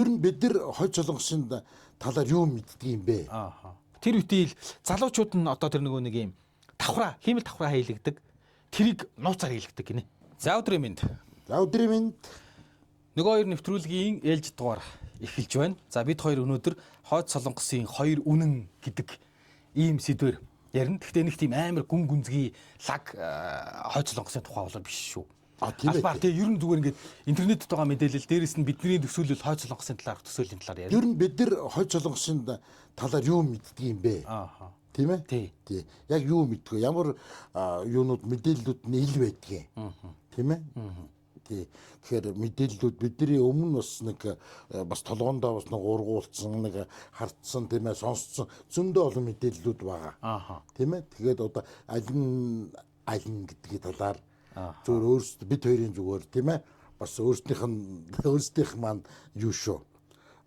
Ер нь бид нар хойд солонгосын талаар юу мэддэг юм бэ? Аа. Тэр үеийн залуучууд нь одоо тэр нөгөө нэг юм давхраа, хиймэл давхраа хийлэгдэг. Тэрийг нууцаар хийлэгдэг гинэ. За, өдрийн мэнд. За, өдрийн мэнд. Нөгөө хоёр нэвтрүүлгийн ээлж дугаар эхэлж байна. За, бид хоёр өнөөдөр хойд солонгосын хоёр үнэн гэдэг ийм сэдвээр ярина. Гэхдээ нэг тийм амар гүн гүнзгий лаг хойд солонгосын тухай болоо биш шүү. А, тийм ээ. Албаар тий, ер нь зүгээр ингээд интернетэд байгаа мэдээлэл, дээрэс нь бидний төсөөлөл, хойд солонгосын талаарх төсөөллийн талаар ярина. Ер нь бид нар хойд солонгосын талаар юу мэддэг юм бэ? Аа. Тийм ээ? Тий. Тий. Яг юу мэддэг вэ? Ямар юунууд, мэдээллүүд нь ил байдгийг. Тийм ээ? Тий. Тэгэхээр мэдээллүүд бидний өмнө бас нэг бас толгоондоо бас нэг ургуулсан, нэг хардсан, тийм ээ, сонсцсон зөндөө олон мэдээллүүд байгаа. Тийм ээ? Тэгээд одоо аль нь аль нь гэдгийг талаар зүгээр өөрсдөө бид хоёрын зүгээр, тийм ээ, бас өөрсдийнх нь өөрсдийнх маань юу шүү.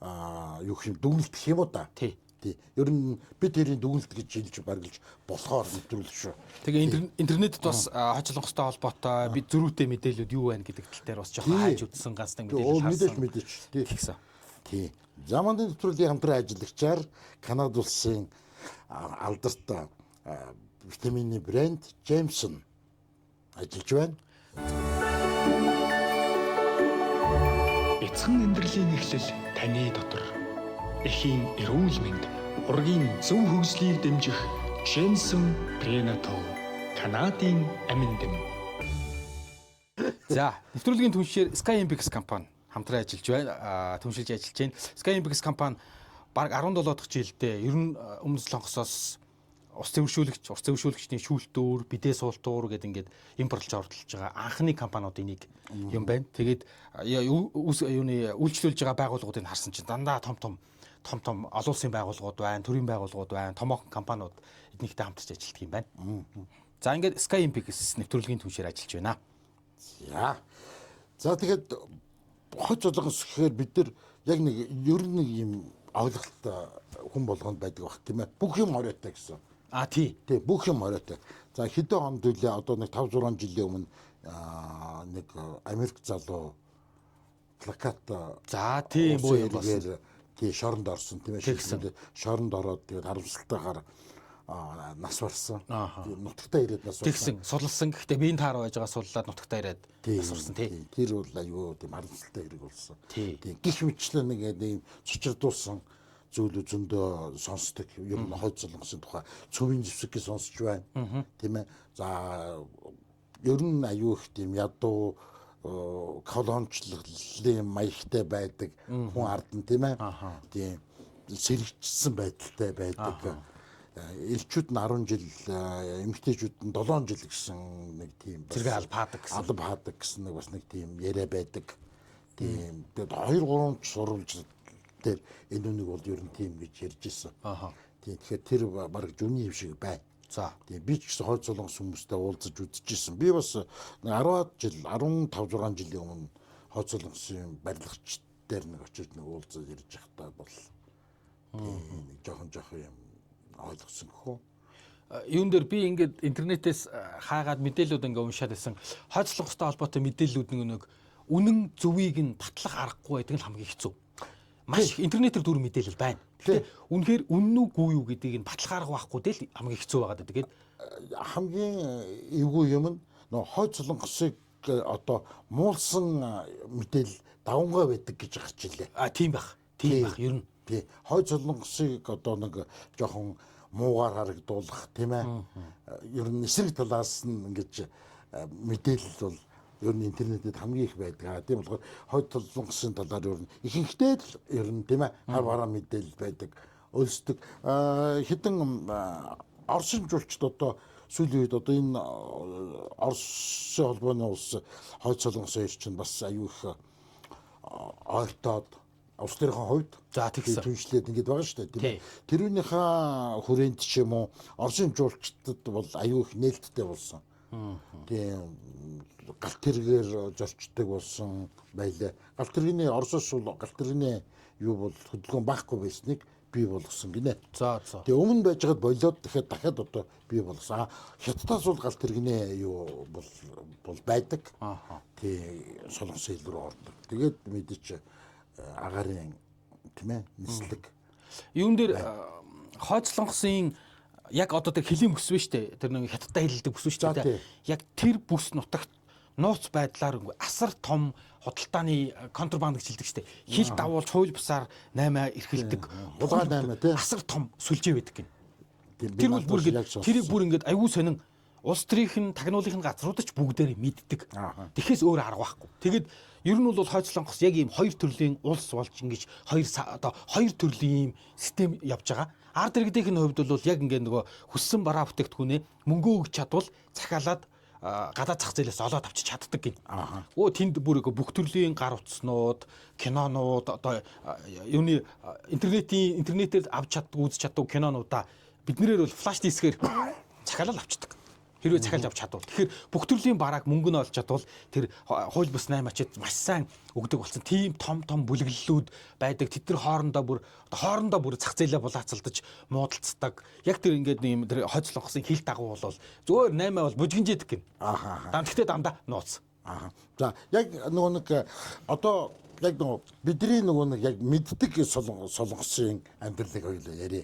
Аа, юу гэх юм, дүгнэлт гэх юм уу та? Тий. Тий. Ер нь бид хоёрын дүгнэлт гэж хэлж баргалж болохоор нэвтрүүлэх шүү. Тэгээ интернетэд бас хойд солонгостой холбоотой би зөрүүтэй мэдээлэлүүд юу байна гэдэг тал дээр бас жоохон хайж үзсэн, ганц нэг мэдээлэл мэдээлэл харсан. мэдээч. Тий. Тэгсэн. Тий. Замандын нэвтрүүлгийн хамтран ажиллагчаар Канада улсын алдарт витамины брэнд Jameson ажиллаж байна. Бяцхан амьдралын эхлэл таны дотор. Эхийн эрүүл мэнд, ургийн зөв хөгжлийг дэмжих Jensen Prenatal Канадын амин дэм. За, нэвтрүүлгийн түншээр Sky MPX компани хамтран ажиллаж байна. Түншилж ажиллаж байна. Sky MPX компани бараг 17 дахь жилдээ ер нь өмнө солонгосоос ус зэвэршүүлэгч, ус зэвэршүүлэгчний шүүлтүүр, бидээ суултуур гэдэг ингээд импортлж ордолж байгаа анхны компаниудын нэг юм байна. Тэгээд юуны үйлчлүүлж байгаа байгууллагуудыг харсан чинь дандаа том том том том олон улсын байгууллагууд байна, төрийн байгууллагууд байна, томоохон компаниуд эднийхтэй хамтарч ажилладаг юм байна. За, ингээд Sky MPX нэвтрүүлгийн түншээр ажиллаж байна. За. За, тэгэхэд хойд солонгос гэхээр бид нар яг нэг ер нь нэг юм ойлголт хүн болгонд байдаг баг, тийм ээ. Бүх юм хориотой гэсэн. А, тий. Тий, бүх юм хориотой. За, хэдэн онд үлээ, одоо нэг 5 6 жилийн өмнө нэг Америк залуу плакат За, тийм улсын боо юм болсон. эргээр, тий, шоронд орсон, тийм ээ, шилжүүлээ. Шоронд ороод тэгээд харамсалтайгаар нас барсан. Тий, нутагтаа ирээд нас барсан. Тэгсэн, сулалсан. Гэхдээ биеийн таар байж байгаа суллаад нутагтаа ирээд нас барсан, тий. Тэр бол аюу тийм харамсалтай хэрэг болсон. Тий. Тий. Гэх мэтчлэн нэг ийм цочирдуулсан зүйлүүд зөндөө сонсдог. Ер нь хойд солонгосын тухай цөвийн зэвсэг гэж сонсч байна. Тийм ээ. За, ер нь аюу их тийм ядуу колоничлалын маягтай байдаг хүн ард нь, тийм ээ. Тийм сэрэгчсэн байдалтай байдаг. Элчүүд нь 10 жил, эмэгтэйчүүд нь 7 жил гэсэн нэг тийм бас Зэрэг алба хаадаг гэсэн. Алба хаадаг гэсэн нэг бас нэг тийм яриа байдаг. Тийм. Тэгээд 2 3 ч сурвалж дээр энэ үнийг бол ер нь тийм гэж ярьж ирсэн. Тийм. Тэгэхээр тэр бараг жүний юм шиг байна. За. Тийм, би ч гэсэн хойд солонгос хүмүүстэй уулзаж үзчихсэн. Би бас нэг 10-аад жил, 15 6 жилийн өмнө хойд солонгосын барилгач дээр нэг очиж нэг уулзаж ирж байхдаа бол тийм нэг жоохон жоохон юм ойлгосон гэх үү. Юун дээр би ингээд интернетээс хаагаад мэдээлэлүүд ингээ уншаад байсан. Хойд солонгостой холбоотой мэдээллүүд нэг үнэн зөвийг нь батлах аргагүй байдаг нь хамгийн хэцүү. Маш их интернетээр дүүрэн мэдээлэл байна. Гэхдээ үнэхээр үнэн үү үгүй юу гэдгийг нь батлах арга байхгүй del хамгийн хэцүү байгаад байдаг. Тэгээд хамгийн эвгүй юм нь нөгөө хойд солонгосыг одоо муулсан мэдээлэл давангаа байдаг гэж гарч илээ. А, тийм байх. Тийм байх ер нь. Тий. Хойд солонгосыг одоо нэг жоохон муугаар харагдуулах, тийм ээ. Ер нь эсрэг талаас нь ингэж мэдээлэл бол ер нь интернетэд хамгийн их байдаг. Тийм болохоор хойд солонгосын талаар ер нь ихэнхдээ л ер нь, тийм ээ, хар бараа мэдээлэл байдаг. Өлсдөг. Хэдэн Оросын жуулчд одоо сүүлийн үед одоо энэ Оросын холбооны улс хойд солонгосын хоёр чинь бас аюу их ойртоод улс төрийн хувьд За, тэгсэн. түншлээд ингэж байгаа шүү дээ, тийм ээ. Тэр үүнийхээ хүрээнд ч юм уу Оросын жуулчдад бол аюу их нээлттэй болсон. Тийм, галт тэргээр зорчдог болсон байлаа. Галт тэрэгний Оросоос бол галт тэрэгний юу бол хөдөлгөөн байхгүй байсныг бий болгосон гинэ. За за. Тэгээ өмнө байжгаад болоод дахиад дахиад одоо бий болгосон. А хятадаас бол галт тэрэгний юу бол байдаг. Тий, солонгос хэл рүү ордог. Тэгээд мэдээч Агаарын, тийм ээ, нислэг. Юун дээр Хойд Солонгосын яг одоо тэр хөлийн бүс байна шүү дээ. Тэр нэг хятадтай хэлдэг бүс шүү дээ. Яг тэр бүс нутагт нууц байдлаар асар том худалдааны контрабанд гэж хэлдэг шүү дээ. Хил давуулж хууль бусаар 8 эрхэлдэг. Хулгай 8 тий. Асар том сүлжээ байдаг гин. Тэр бол бүр ингээд тэрийг бүр ингээд аюу сонин улс төрийнх нь тагнуулын газрууд ч бүгдээр мэддэг. Тэгэхээс өөр арга байхгүй. Тэгэд ер нь бол Хойд Солонгос яг ийм хоёр төрлийн улс болж ингэж хоёр одоо хоёр төрлийн ийм систем явж байгаа. Ард иргэдийн хувьд бол яг ингээд нөгөө хүссэн бараа бүтээгдэхүүнээ мөнгөө өгч чадвал захиалаад гадаад зах зээлээс олоод авчиж чаддаг гин. Өө тэнд бүр бүх төрлийн гар утаснууд, кинонууд, одоо юуны интернетээр авч чаддаг, үзэж чаддаг кинонуудаа биднээр бол флаш дискээр захиалал авчдаг. Хэрвээ захиалж авч чадвал. Тэгэхээр бүх төрлийн барааг мөнгө нь олж чадвал тэр хууль бус 8 ачид маш сайн өгдөг болсон. Тийм том том бүлэглэлүүд байдаг. Тэд нар хоорондоо бүр зах зээлээ булаацалдаж муудалцдаг. Яг тэр ингээд нэг юм тэр Хойд Солонгосын хил дагуу бол зөөр 8 бол бужигнжээдэг гин. Ааха. Тэгтээ дандаа нууц. Аа. За яг нөгөө нэг одоо яг нөгөө бидний нөгөө нэг яг мэддэг Солонгосын амьдралыг хоёулаа яриа.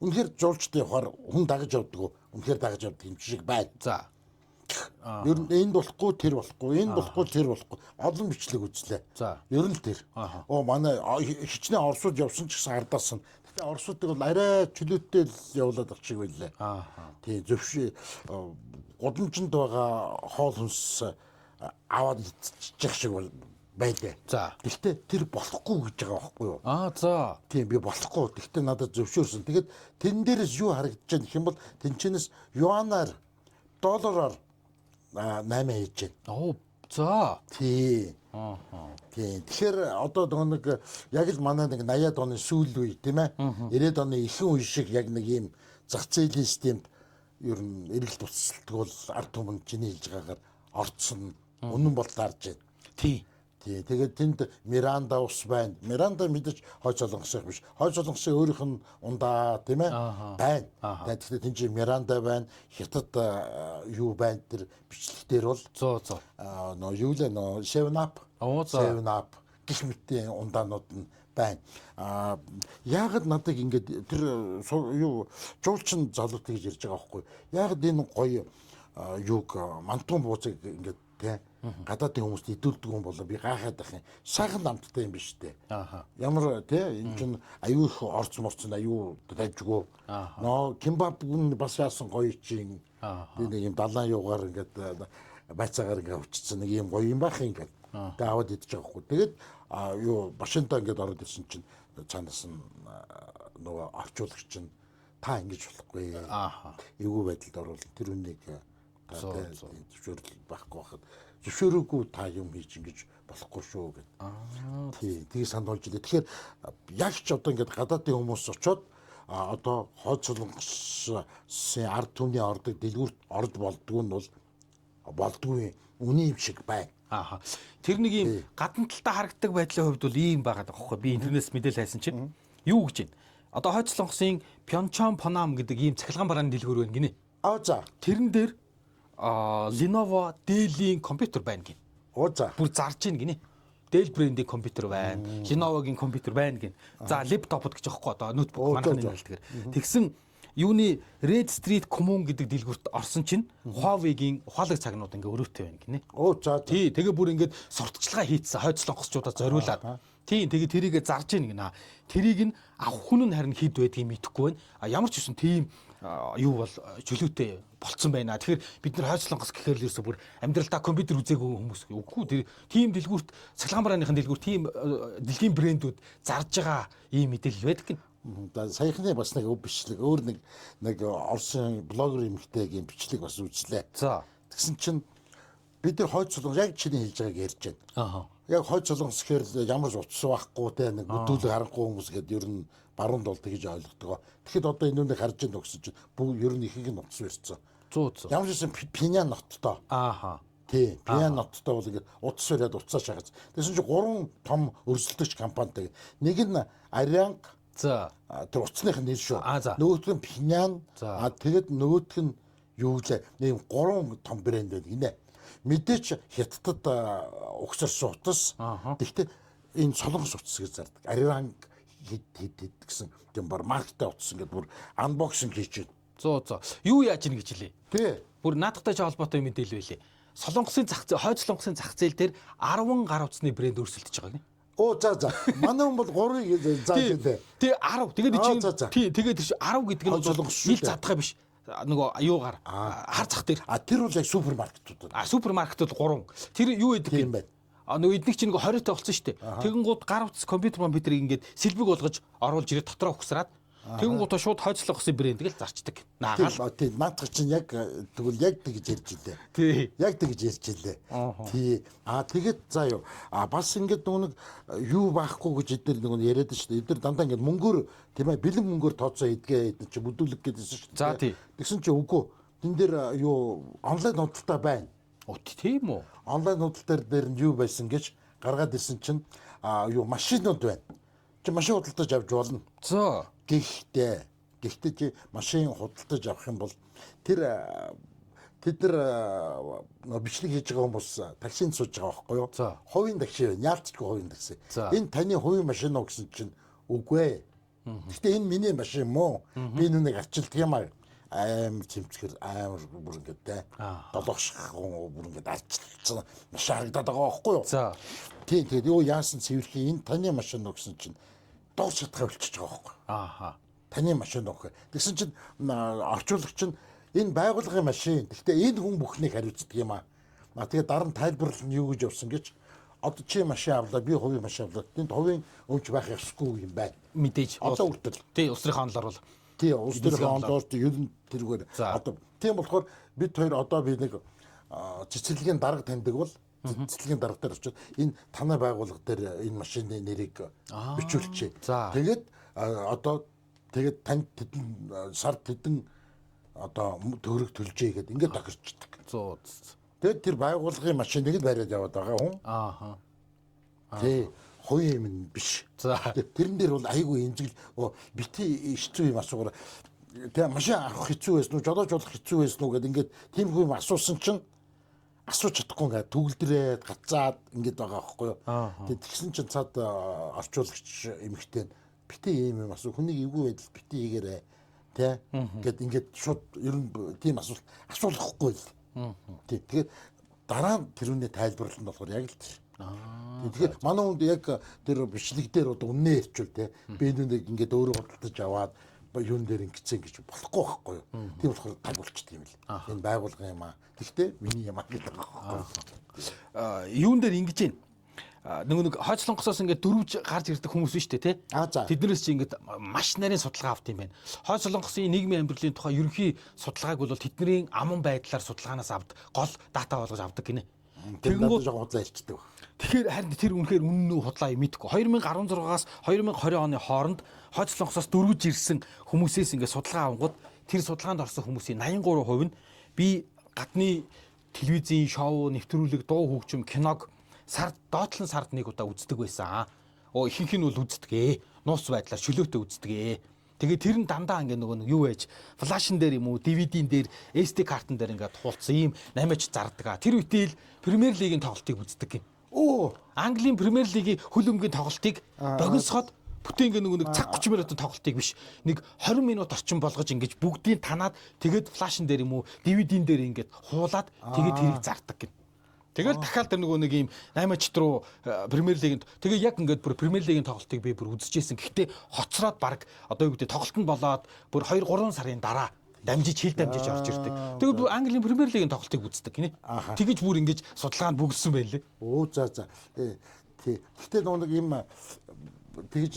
Үнэхээр жуулчдын явахаар хүн дагаж явдаг уу? Үнэхээр дагаж явдаг юм шиг байна. За. Ер нь энд болохгүй тэр болохгүй, энд болохгүй тэр болохгүй. Олон бичлэг үзлээ. За. Ер нь тэр. Оо манай хичнээн Оросууд явсан ч гэсэн ардаас нь. Гэтэ Оросуудыг бол арай чөлөөтэй л явуулаад авчих байлээ. Тий, зөвшөө гудамжинд байгаа хоол хүнс аваад идчих шиг бол байлээ. За. Гэхдээ тэр болохгүй гэж байгаа байхгүй юу? Аа за. Тийм, би болохгүй. Гэхдээ надад зөвшөөрсөн. Тэгээд тэн дээрээс юу харагдаж байна гэх юм бол тэнчэнээс юанаар, доллараар 8 хийж байна. Оо за. Тий. Аа. Тийм. Тэгэхээр одоо нэг яг л манай нэг 80-ад оны сүүл үе, тийм ээ? 90-ад оны ихэнх үе шиг яг нэг ийм зах зээлийн системд ер нь эргэлт туцалдаг бол ард түмэн чиний хэлж байгаагаар орцсон үнэн бол дарж байна. Тий. Тий, тэгээд тэнд Миранда ус байна. Миранда мэдээж Хойд Солонгосынх биш. Хойд Солонгосын өөрийнх нь ундаа, тийм ээ, байна. Тэгэхээр тэнд чинь Миранда байна, Хятад юу байна тэр бичлэг дээр бол зөө зөө. Нөө юу лээ нөө 7 Up. 7 Up гэх мэтийн ундаанууд нь байна. Аа яагаад надыг ингээд тэр юу жуулчин залуутай гэж ярьж байгаа байхгүй. Яагаад энэ гоё юуг мантун буузыг ингээд тий гадаадын хүмүүст идүүлдэг юм болоо би гайхаад байх юм. Сайхан амттай юм биш үү? Ямар тий энэ чинь аюу их орц морц нь аюу дайжгүй. Нөө кимбаб нь бас яасан гоё чинь. Би нэг юм далайн юугаар ингээд байцаагаар ингээд авчирсан нэг юм гоё юм байх юм ингээд. Тэгээ аваад идэж байгаа хгүй. Тэгээд юу машинтаа ингээд ороод ирсэн чинь цаанаас нь нөгөө орчуулагч чинь та ингэж болохгүй. Эвгүй байдалд оруулна. Тэр үнийг зөвшөөрөл байхгүй байхад зөвшөөрөөгүй та юм хийж ингэж болохгүй шүү гэд. Тий, тийг санал болж илээ. Тэгэхээр яг ч одоо ингээд гадаадын хүмүүс очоод одоо Хойд Солонгосын ард түмний ордог дэлгүүрт орж болдгоо нь бол болдгүй үний юм шиг байна. Аа. Тэр нэг юм гадна талдаа харагддаг байдлын хувьд бол ийм байгаа байхгүй. Би интернетээс мэдээлэл хайсан чинь юу гэж байна? Одоо Хойд Солонгосын Пьончон Панам гэдэг ийм цахилгаан барааны дэлгүүр байна гинэ. Аа за. Тэрэн дээр Lenovo Dell-ийн компьютер байна гин. Оо за. Бүр зарж гин гинэ. Dell брендийн компьютер байна. Lenovo-гийн компьютер байна гин. За лэптопод гэж аахгүй одоо ноутбук манайхны хэлдгээр. Тэгсэн юуны Red Street Common гэдэг дэлгүүрт орсон чинь Huawei-гийн ухаалаг цагнууд ингээ өрөөтэй байна гинэ. Оо за. Тий, тэгээ бүр ингээд сурталчилгаа хийцсэн Хойд Солонгосчуудаа зориулаад. Тий, тэгээ тэрийгэ зарж ийн гинэ. Тэрийг нь авах хүн нь харин хэд байдгийг мэдэхгүй байна. А ямар ч үсэн тийм юу бол чөлөөтэй болцсон байна. Тэгэхээр бид нар Хойд Солонгос гэхээр л ерөөсөө бүр амьдралдаа компьютер үзээгүй хүмүүс үгүй тэр тийм дэлгүүрт цахилгаан барааныхын дэлгүүр тийм дэлхийн брэндүүд зарж байгаа ийм мэдээлэл байдаг гин. Саяхны бас нэг бичлэг өөр нэг Оросын блогер эмэгтэйгийн бичлэг бас үзлээ. За. Тэгсэн чинь бид нар Хойд Солонгос яг чиний хэлж байгааг ярьж байна. Аа. Яг Хойд Солонгос гэхээр ямар ч утас байхгүй те нэг бүдүүлэг харанхуй хүмүүс гэдэг ер нь баруун дулт гэж ойлгодог. Тэгэхэд одоо энэ нүг харж ийн өгсөн чинь бүх ер нь ихэнх нь утас барьсан. Зүү зүү. Ямар ч байсан Пинян ноттой. Ааха. Тий, Пинян ноттой бол ингээд утас бариад утсаа шахаж. Тэгсэн чинь 3 том өрсөлдөгч компанитай. Нэг нь Арианг. За. Тэр утасных нь нэр шүү. Нөгөөх нь Пинян. А тэгээд нөгөөх нь юу гэлээ. Нэг 3 том брэнд байдаг гинэ. Мэдээч Хятадд угсарсан утас. Тэгэхдээ Энэ солонгос утас гэж зардаг. Ариранг хэд хэд хэд гэсэн тийм бар маркеттэй утас ингээд бүр unboxing хийж байна. Зөө зөө. Юу яаж ийн гэж хэлээ. Тий. Бүр наадахтай ч холбоотой мэдээлэл байлээ. Солонгосын зах зээл, хойд солонгосын зах зээл дээр 10 гар утасны брэнд өрсөлдөж байгаа гинэ. Оо за за. Манай хүн бол 3-ыг зааж байлээ. Тий 10. Тэгээд Аа, чи за, за. тий тэгээд тэр чи 10 гэдэг нь Хойд бол солонгос шүү нийл дээ. задгаа биш. Нөгөө юугаар хар зах дээр. А тэр бол яг супермаркетууд. А супермаркетууд 3. Тэр юу гэдэг Тийм байна. А нөгөө эднийг чинь нөгөө 20 та болсон шүү дээ. Тэгэнгүүт гар утас компьютер ингээд сэлбэг болгож оруулж ирээд дотроо ухсраад тэгэнгүүт шууд хойд солонгосын брэнд гэл зарчдаг. Тийм Наагаал. тийм наадах чинь яг тэгвэл яг тэгж ярьж илээ. Тий. Яг тэгж ярьж илээ. Тий. А тэгээд заа юу. А бас ингээд нөгөө нэг юу байхгүй гэж эдгээр нөгөө яриад шүү дээ. Эдгээр дандаа ингээд мөнгөөр тийм бэлэн мөнгөөр тооцоо хийдгээ эдгээр чи бүдүүлэг гэдээсэн шүү дээ. За, тий. Тэгсэн чи үгүй. Тэн дээр юу онлайн худалдаа байна. Оо тийм үү? Онлайн худалдаа дээр нь юу байсан гэж гаргаад ирсэн чинь а юу машинууд байна. Чи машин худалдаж авч болно. За. Гэхдээ чи машин худалдаж авах юм бол тэр тэд нар нөгөө бичлэг хийж байгаа хүмүүс таксинд сууж байгаа байхгүй юу? За. Хувийн такси байна. Яалтчгүй хувийн такси. За. Энэ таны хувийн машин уу гэсэн чинь үгүй ээ. Гэхдээ энэ миний машин мó. Би нүг арчилдаг юм аа. Амар цэмцгэр амар бүр ингээд те. Долоогших бүр ингээд арчилсан машин харагдаад байгаа байхгүй юу? За. Тийм тэгээд юу яасан цэвэрхий энэ таны машин уу гэсэн чинь доор шатгаа болчихж байгаа байхгүй юу? Ааха. Таны машин уу гэх. Тэгсэн чинь орчуулагч нь энэ байгууллагын машин. Гэхдээ энэ хүн бүхнийг хариуцдаг юм аа. А тэгээд дараа нь тайлбарлал нь юу гэж явсан гэж одоо чи машин авлаа, би хувийн машин авлаа. Тэнд хувийн өмч байх ёсгүй юм байна. Мэдээж. Одоо хүртэл. Тий, улс төрийн онолоор бол. Тий, улс төрийн засгийн онолоор ер нь тэргээр. За. Одоо тийм болохоор бид хоёр одоо би нэг цэцэрлэгийн дарга таньдаг бол цэцэрлэгийн дарга дээр очиод энэ танай байгууллага дээр энэ машины нэрийг бичүүлчихье. За. Тэгээд одоо тэгээд танд тэдэн сар тэдэн одоо төгрөг төлжээ гэдээ ингээд тохирчдөг. Зөө. Тэгээд тэр байгууллагын машиныг л бариад яваад байгаа хүн. Ааха. Тий, хувийн юм биш. За. Тэрэн дээр бол айгүй эмзэгл бити хэцүү юм асуугаар тэгээ машин авах хэцүү байсан уу, жолоож болох хэцүү байсан уу гэд ингээд тиймэрхүү юм асуусан чинь асууж чадахгүй ингээд түгэлдрээд гацаад ингээд байгаа байхгүй юу. Тэгээ тэгсэн чинь цаад орчуулагч эмэгтэй нь бити ийм юм асуу хүнийг эвгүй байдал бити хийгээрэй тэ гэд ингээд шууд ер нь тийм асуулт асуулахгүй л. Тий тэгээд дараа нь тэрүүний тайлбарлал нь болохоор яг л тэр. Тэгэхээр манай хүнд яг тэр бичлэг дээр одоо үннээ ярьчвал те би нүг ингээд өөрөө худалдаж аваад юун дээр ингэсэн гэж болохгүй байхгүй юу. Тийм болохоор таг болчдөг юм л. Энэ байгуулгын юм аа. Тэгэхдээ миний юм аа гэдэг байгаа байхгүй юу. Юун дээр ингэж юм. Нөгөө нэг хойд солонгосоос ингээд дөрвж гарч ирдэг хүмүүс нь шүү дээ, тий? Тэднээс чи ингээд маш нарийн судалгаа авт юм байна. Хойд солонгосын нийгмийн амьдралын тухай ерөнхий судалгааг бол тэдний аман байдлаар судалгаанаас авд гол дата болгож авдаг гинэ. Тэгэнгүүт жоохон худлаа ярьчдаг. Тэгэхээр харин тэр үнэхээр үнэн үү худлаа юм мэдэхгүй. 2016-аас 2020 оны хооронд хойд солонгосоос дөрвж ирсэн хүмүүсээс ингээд судалгаа авангууд тэр судалгаанд орсон хүмүүсийн 83% нь би гадны телевизийн шоу, нэвтрүүлэг, дуу хөгжим, киног сард доотлон сард нэг удаа үздэг байсан. Оо ихэнх нь бол үздэг. Нууц байдлаар чөлөөтэй үздэг. Тэгээ тэр нь дандаа ингээ нөгөө нэг юу байж флашн дээр юм уу, DVD-н дээр, SD картн дээр ингээ туулсан ийм намайч зардаг. Тэр үедээ л Премьер лигийн тоглолтыг үздэг юм. Оо, Английн Премьер лигийн хөлбөмбөгийн тоглолтыг богиносгоод бүтэн ингээ нөгөө нэг цаг 30 минутын тоглолтыг биш нэг 20 минут орчим болгож ингэж бүгдийг танаад тэгээд флашн дээр юм уу, DVD-н дээр ингээд хуулаад тэгээд тэрийг зардаг гин. Тэгэл дахиад тэр нөгөө нэг юм 8 руу Премьер лигэнд тэгээ яг ингээд бүр Премьер лигийн тоглолтыг би бүр үзчихсэн. Гэхдээ хоцроод баг одоо юу гэдэг тоглолт нь болоод бүр 2 3 сарын дараа дамжиж хил дамжиж орж ирдэг. Тэгээд бүр Английн Премьер лигийн тоглолтыг үздэг гинэ. Тэгэж бүр ингэж судалгаанд бүгэлсэн байлээ. Оо за за. Тий. Гэтэ нөгөө нэг юм тэгж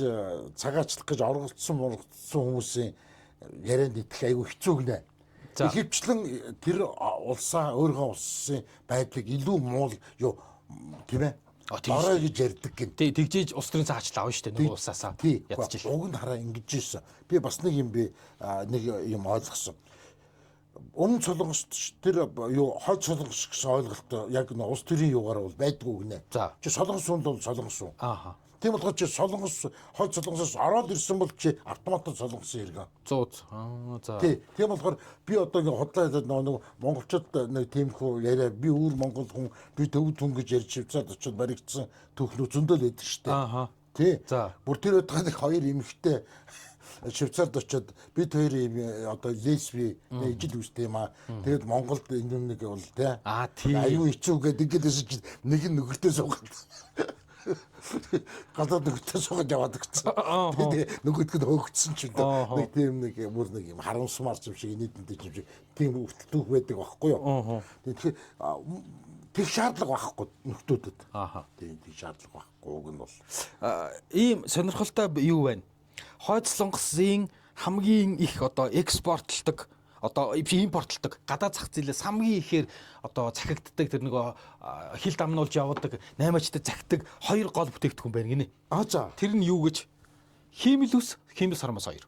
цагаачлах гэж оролцсон хүмүүсийн ярианд итгэх айгүй хэцүү гинэ. Ихэвчлэн тэр улсаа өөрийнхөө улсын байдлыг илүү муу юу тийм ээ. Орой гэж ярьдаг гин. Тий, тэгжээж улс төрийн цаачлал авна шүү дээ нөгөө улсаасаа. Ядаж ил. Уг нь хараа ингэж ийсэн. Би бас нэг юм би нэг юм ойлгосон. Өмнө Солонгост тэр юу хойд Солонгос гэсэн ойлголт яг нэг улс төрийн юугаар бол байдгүй гинэ. Чи Солонгос хүн бол Солонгос хүн. Ааха. Тийм болохоор чи Солонгос, хойд Солонгосоос ороод ирсэн бол чи автоматар Солонгосын иргэн. 100. Аа, за. Тий. Тийм болохоор би одоо ингээ худлаа яриад нөгөө монголчууд нэг тиймэрхүү яриа, би өвөр монгол хүн, би төвд хүн гэж ярьж Швейцард очиод баригдсан түүхнүүд зөндөл байдаг шүү дээ. Ааха. Тий. За. Бүр тэр өдгөө нэг хоёр эмэгтэй Швейцард очиод бид хоёр юм одоо лесби ижил үүстэй юм аа. Тэгээд Монголд энэ нэг бол тий. Аа, тий. Аюу хэцүү гэдэг ингээд байсан чинь нэг нь нөхөртөө суугаад гадаад нөхөртөө суугаад яваад гэсэн. Тэгээд нөгөөдг нь хөөгдсөн чинь нэг тийм нэг бүр нэг юм харамсмаар юм шиг, нийтэнтэй юм шиг тийм өвтөлтүүх байдаг байхгүй юу. Тэгэхээр тэг шаардлага байхгүй нөхдүүдэд. Ааха. Тийм, тэг шаардлага байхгүй уг нь бол. Ийм сонирхолтой юу байна? Хойд Солонгосын хамгийн их одоо экспортлдог, одоо импортлдог, гадаад зах зээлээс хамгийн ихээр одоо захигддаг, тэр нөгөө хил дамнуулж явдаг, наймаачтай захидаг хоёр гол бүтээгдэхүүн байна гинэ. Аа, за. Тэр нь юу гэж? Хиймэл үс, хиймэл сормоос хоёр.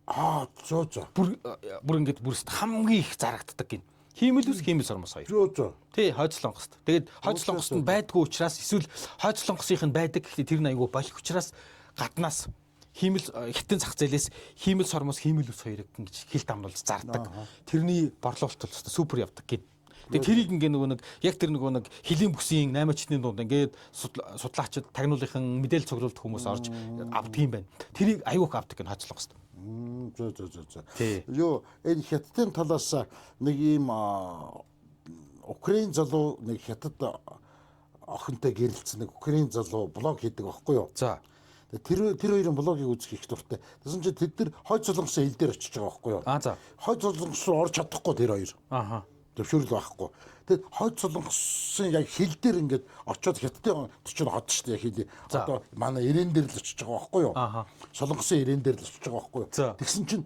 Аа, зөө зөө. Бүр бүр ингээд бүрст хамгийн их зарагддаг гин. Хиймэл үс, хиймэл сормоос хоёр. Зөө зөө. Тий, Хойд Солонгост. Тэгээд Хойд Солонгост нь байдгүй учраас, эсвэл Хойд Солонгосынх нь байдаг гэхдээ тэр нь айгүй болох учраас гаднаас хиймэл хятадын зах зээлээс хиймэл сормоос, хиймэл үс хоёрыг ингэж хил дамнуулж зардаг. Тэрний борлуулалт бол супер явдаг гэд. Тэгээ тэрийг ингээ нөгөө нэг яг тэр нөгөө нэг хилийн бүсийн наймаачны дунд ингээд судлаачид, тагнуулынхан мэдээлэл цуглуулдаг хүмүүс орж авдаг юм байна. Тэрийг аюух авдаг гэн Хойд Солонгост. Зөө зөө зөө зөө. Тий. Юу, энэ хятадын талаас нэг ийм Украин залуу нэг хятад охинтой гэрэлцсэн нэг Украин залуу блог хийдэг байхгүй юу? За. Тэр тэр хоёрын блогийг үзэх их дуртай. Тэгсэн чинь тэд нар Хойд Солонгосын хил дээр очиж байгаа байхгүй юу? Аа, за. Хойд Солонгос руу орж чадахгүй тэр хоёр. Ааха. Зөвшөөрөл байхгүй. Тэгээд Хойд Солонгосын яг хил дээр ингээд очиод хятадын төчөнд хот шүү дээ хил. За. Одоо манай ирээн дээр л очиж байгаа байхгүй юу? Ааха. Солонгосын ирээн дээр л очиж байгаа байхгүй юу? За. Тэгсэн чинь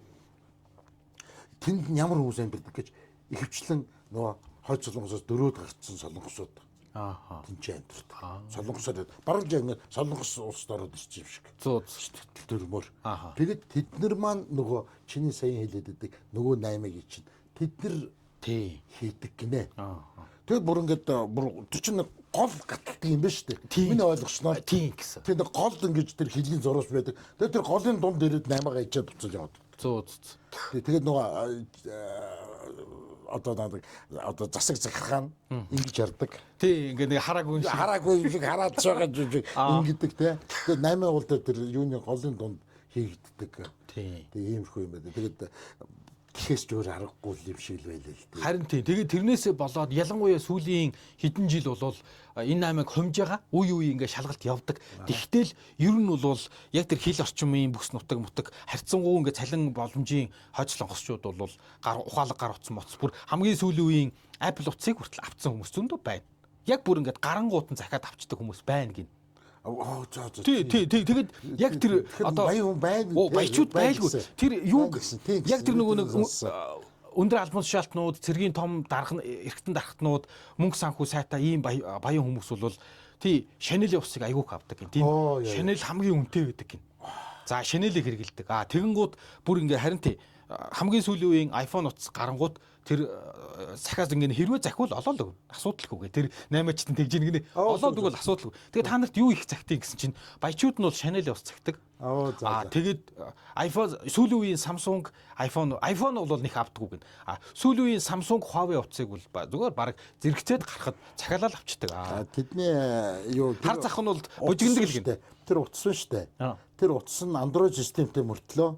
тэнд нь ямар хүмүүс амьдардаг гэж, ихэвчлэн нөгөө Хойд Солонгосоос дөрөөд гарцсан солонгосууд Ааха. тэнд амьдардаг. Солонгосоор бараг л ингээд Солонгос улсад ороод ирсэн юм шиг. 100. Сэтгэл төрмөр. Ааха. Тэгээд тэд нар маань нөгөө чиний саяхан хэлээд байдаг нөгөө 8-ыг чинь тэд нар Тий. хийдэг гинэ. Ааха. Тэгээд бүр ингээд бүр тэр чинь нэг гол гаталдаг юм байна шүү дээ. Тийм. Миний ойлгосноор Тийм гэсэн. тэр нэг гол ингэж тэр хилийн зураас байдаг. Тэгээд тэр голын дунд ирээд 8-гаа ичээд буцаж яваад. 100. Тэгээд нөгөө одоо нэг одоо засаг захиргаан ингэж ярддаг. Тий, ингээ нэг хараагүй юм шиг. Хараагүй юм шиг, хараад байгаа юм шиг ингэдэг те. Тэгээд 8 уул дээр тэр юуны голын дунд хийгддэг. Тий. Тэгээд иймэрхүү юм байна. Тэгээд тэгэхээс ч өөр аргагүй юм шиг л байлаа л дээ. Харин тийм. Тэгээд тэрнээсээ болоод ялангуяа сүүлийн хэдэн жил болвол энэ наймыг хумж байгаа. Үе үе ингээ шалгалт явдаг. Тэгтэл ер нь бол яг тэр хил орчмын бүс нутаг мутаг харьцангуй ингээ цалин боломжийн хойд солонгосчууд бол гар ухаалаг гар утсан моц бүр хамгийн сүүлийн үеийн Apple утсыг хүртэл авцсан хүмүүс зөндөө байна. Яг бүр ингээд гарангуут нь захиад авчдаг хүмүүс байна гин. Аа, за за. Тий, тий, тий. Тэгээд яг тэр Одоо баян хүн байна. Оо, баячууд байлгүй. Тэр юу гэсэн, тийм яг тэр гэсэн. нөгөө нэг Сонссон. өндөр албан тушаалтнууд, цэргийн том дарга, эргэтэн даргатнууд, мөнгө санхүү сайтай ийм баян хүмүүс бол тий Chanel-ийн усыг айгүйх авдаг гин. Тийм. Оо, яа, яа. Chanel хамгийн үнэтэй байдаг гин. За, Chanel-ийг хэрэгэлдэг. Аа, тэгэнгүүт бүр ингээ харин тий хамгийн сүүлийн үеийн iPhone утас гарангууд тэр сахиас ингээ хэрвээ захиул олоод өгнө. Асуудалгүй. Тэр наймаачтан тэгж ийн гинэ. Аа, Олоод өгвөл асуудалгүй. Тэгээд та нарт юу их захтыг гэсэн чинь баячууд нь бол Chanel-ийн ус захидаг. Аа, за, Аа, за. тэгээд iPhone сүүлийн үеийн Samsung iPhone бол нэг авдаггүй гин. А сүүлийн үеийн Samsung, Huawei утсыг бол зүгээр баг зэрэгцээд гарахад захиалал авчдаг. А тэдний юу тэр Хар зах нь бол бужигнадаг л утас гин. шүү дээ. Тэр утас нь шүү дээ. Аа. Тэр утас нь Android системтэй мөртлөө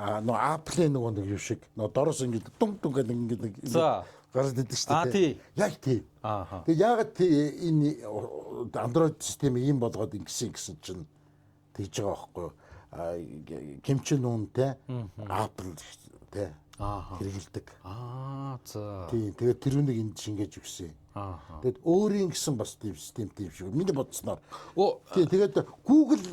нөгөө Apple-ийн нөгөө нэг юу шиг нөгөө дороос ингэж дун дун гэдэг ингэж нэг За. гараад идэг шүү Аа, дээ. тий. Яг тийм. Ааха. Тэгээ яагаад энэ Android системийг ийм болгоод ингэсэн гэсэн чинь тэгж байгаа байхгүй юу? А Ким Чен Ун те Apple те Ааха. хэрэгэлдэг. Аа, за. Тийм. Тэгээд тэр үнийг энд шингээж өгсөн. Ааха. Тэгээд өөрийн гэсэн бас тийм системтэй юм шиг. Миний бодсноор. Оо, Тийм. Тэгээд Google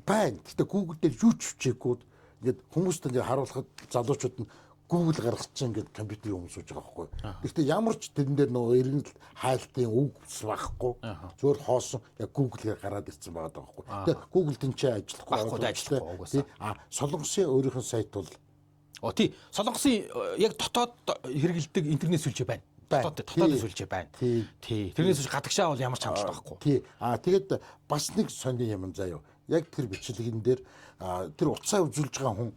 байна. Гэтэ Google дээр юу ч бичээгүй. Ингээд хүмүүст ингээд харуулхад залуучууд нь Google гаргачихсан ингээд компьютерийн хүмүүс сууж байгаа байхгүй. Гэхдээ ямар ч тэрэн дээр нөгөө иргэнэл хайлтын үг ус байхгүй. Зүгээр хоосон яг Google-ээр гараад ирсэн байгаа даа байхгүй. Тэгээд Google тэнцээ ажиллахгүй Байхгүй, байгаа ажиллахгүй, тийм. угаасаа. А Солонгосын өөрийнх нь сайт бол Оо, тий. Солонгосын яг дотоод хэрэгэлдэг интернет сүлжээ байна. Дотоод сүлжээ байна. Тий. Тэрнээс биш гадагшаа бол ямар ч хандалт байхгүй. Тий. Аа тэгээд бас нэг сони юм заяа. Яг тэр бичлэгэн дээр тэр утсаа үзүүлж байгаа хүн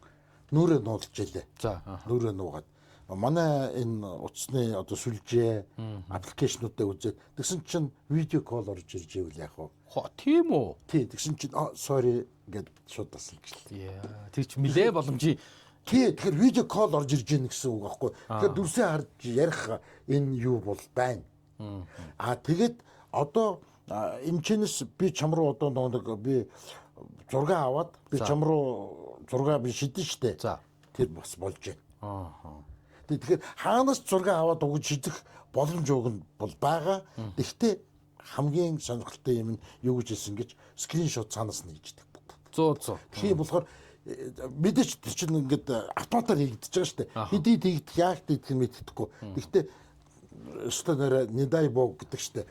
нүрээ нуулж илээ. За. Нүрээ нуугаад манай энэ утасны одоо сүлжээ аппликейшнуудаа үзээд тэгсэн чинь видео кол орж ирж ивэл яах вэ? Тийм үү? Тий, тэгсэн чинь sorry гэд шууд тасалжлаа. Яа, тэр чи нилээ боломжийн. Тий, тэгэхээр видео кол орж ирж гин гэсэн үг аахгүй. Тэгэхээр дүрсээ харж ярих энэ юу бол байна. Аа тэгээд одоо энэ чинээс би чам руу одоо нэг би зураг аваад би чам руу зураг би шидэн штэ. Тэр бас болж байна. Аа. Тэгэхээр хаанаас зураг аваад өгч шидэх боломж уг нь бол байгаа. Гэхдээ хамгийн сонирхолтой юм нь юу гэж хэлсэн гэж скриншот цаанаас нь хийждэг. 100 100. Тийм болохоор мэдээч тэр чинь ингээд автоматар хийгдэж байгаа шүү дээ. Хэдий тэгдэх, яах тэгдэх нь мэддэхгүй. Гэхдээ өстой нэрэ не дай бог гэдэг шүү дээ.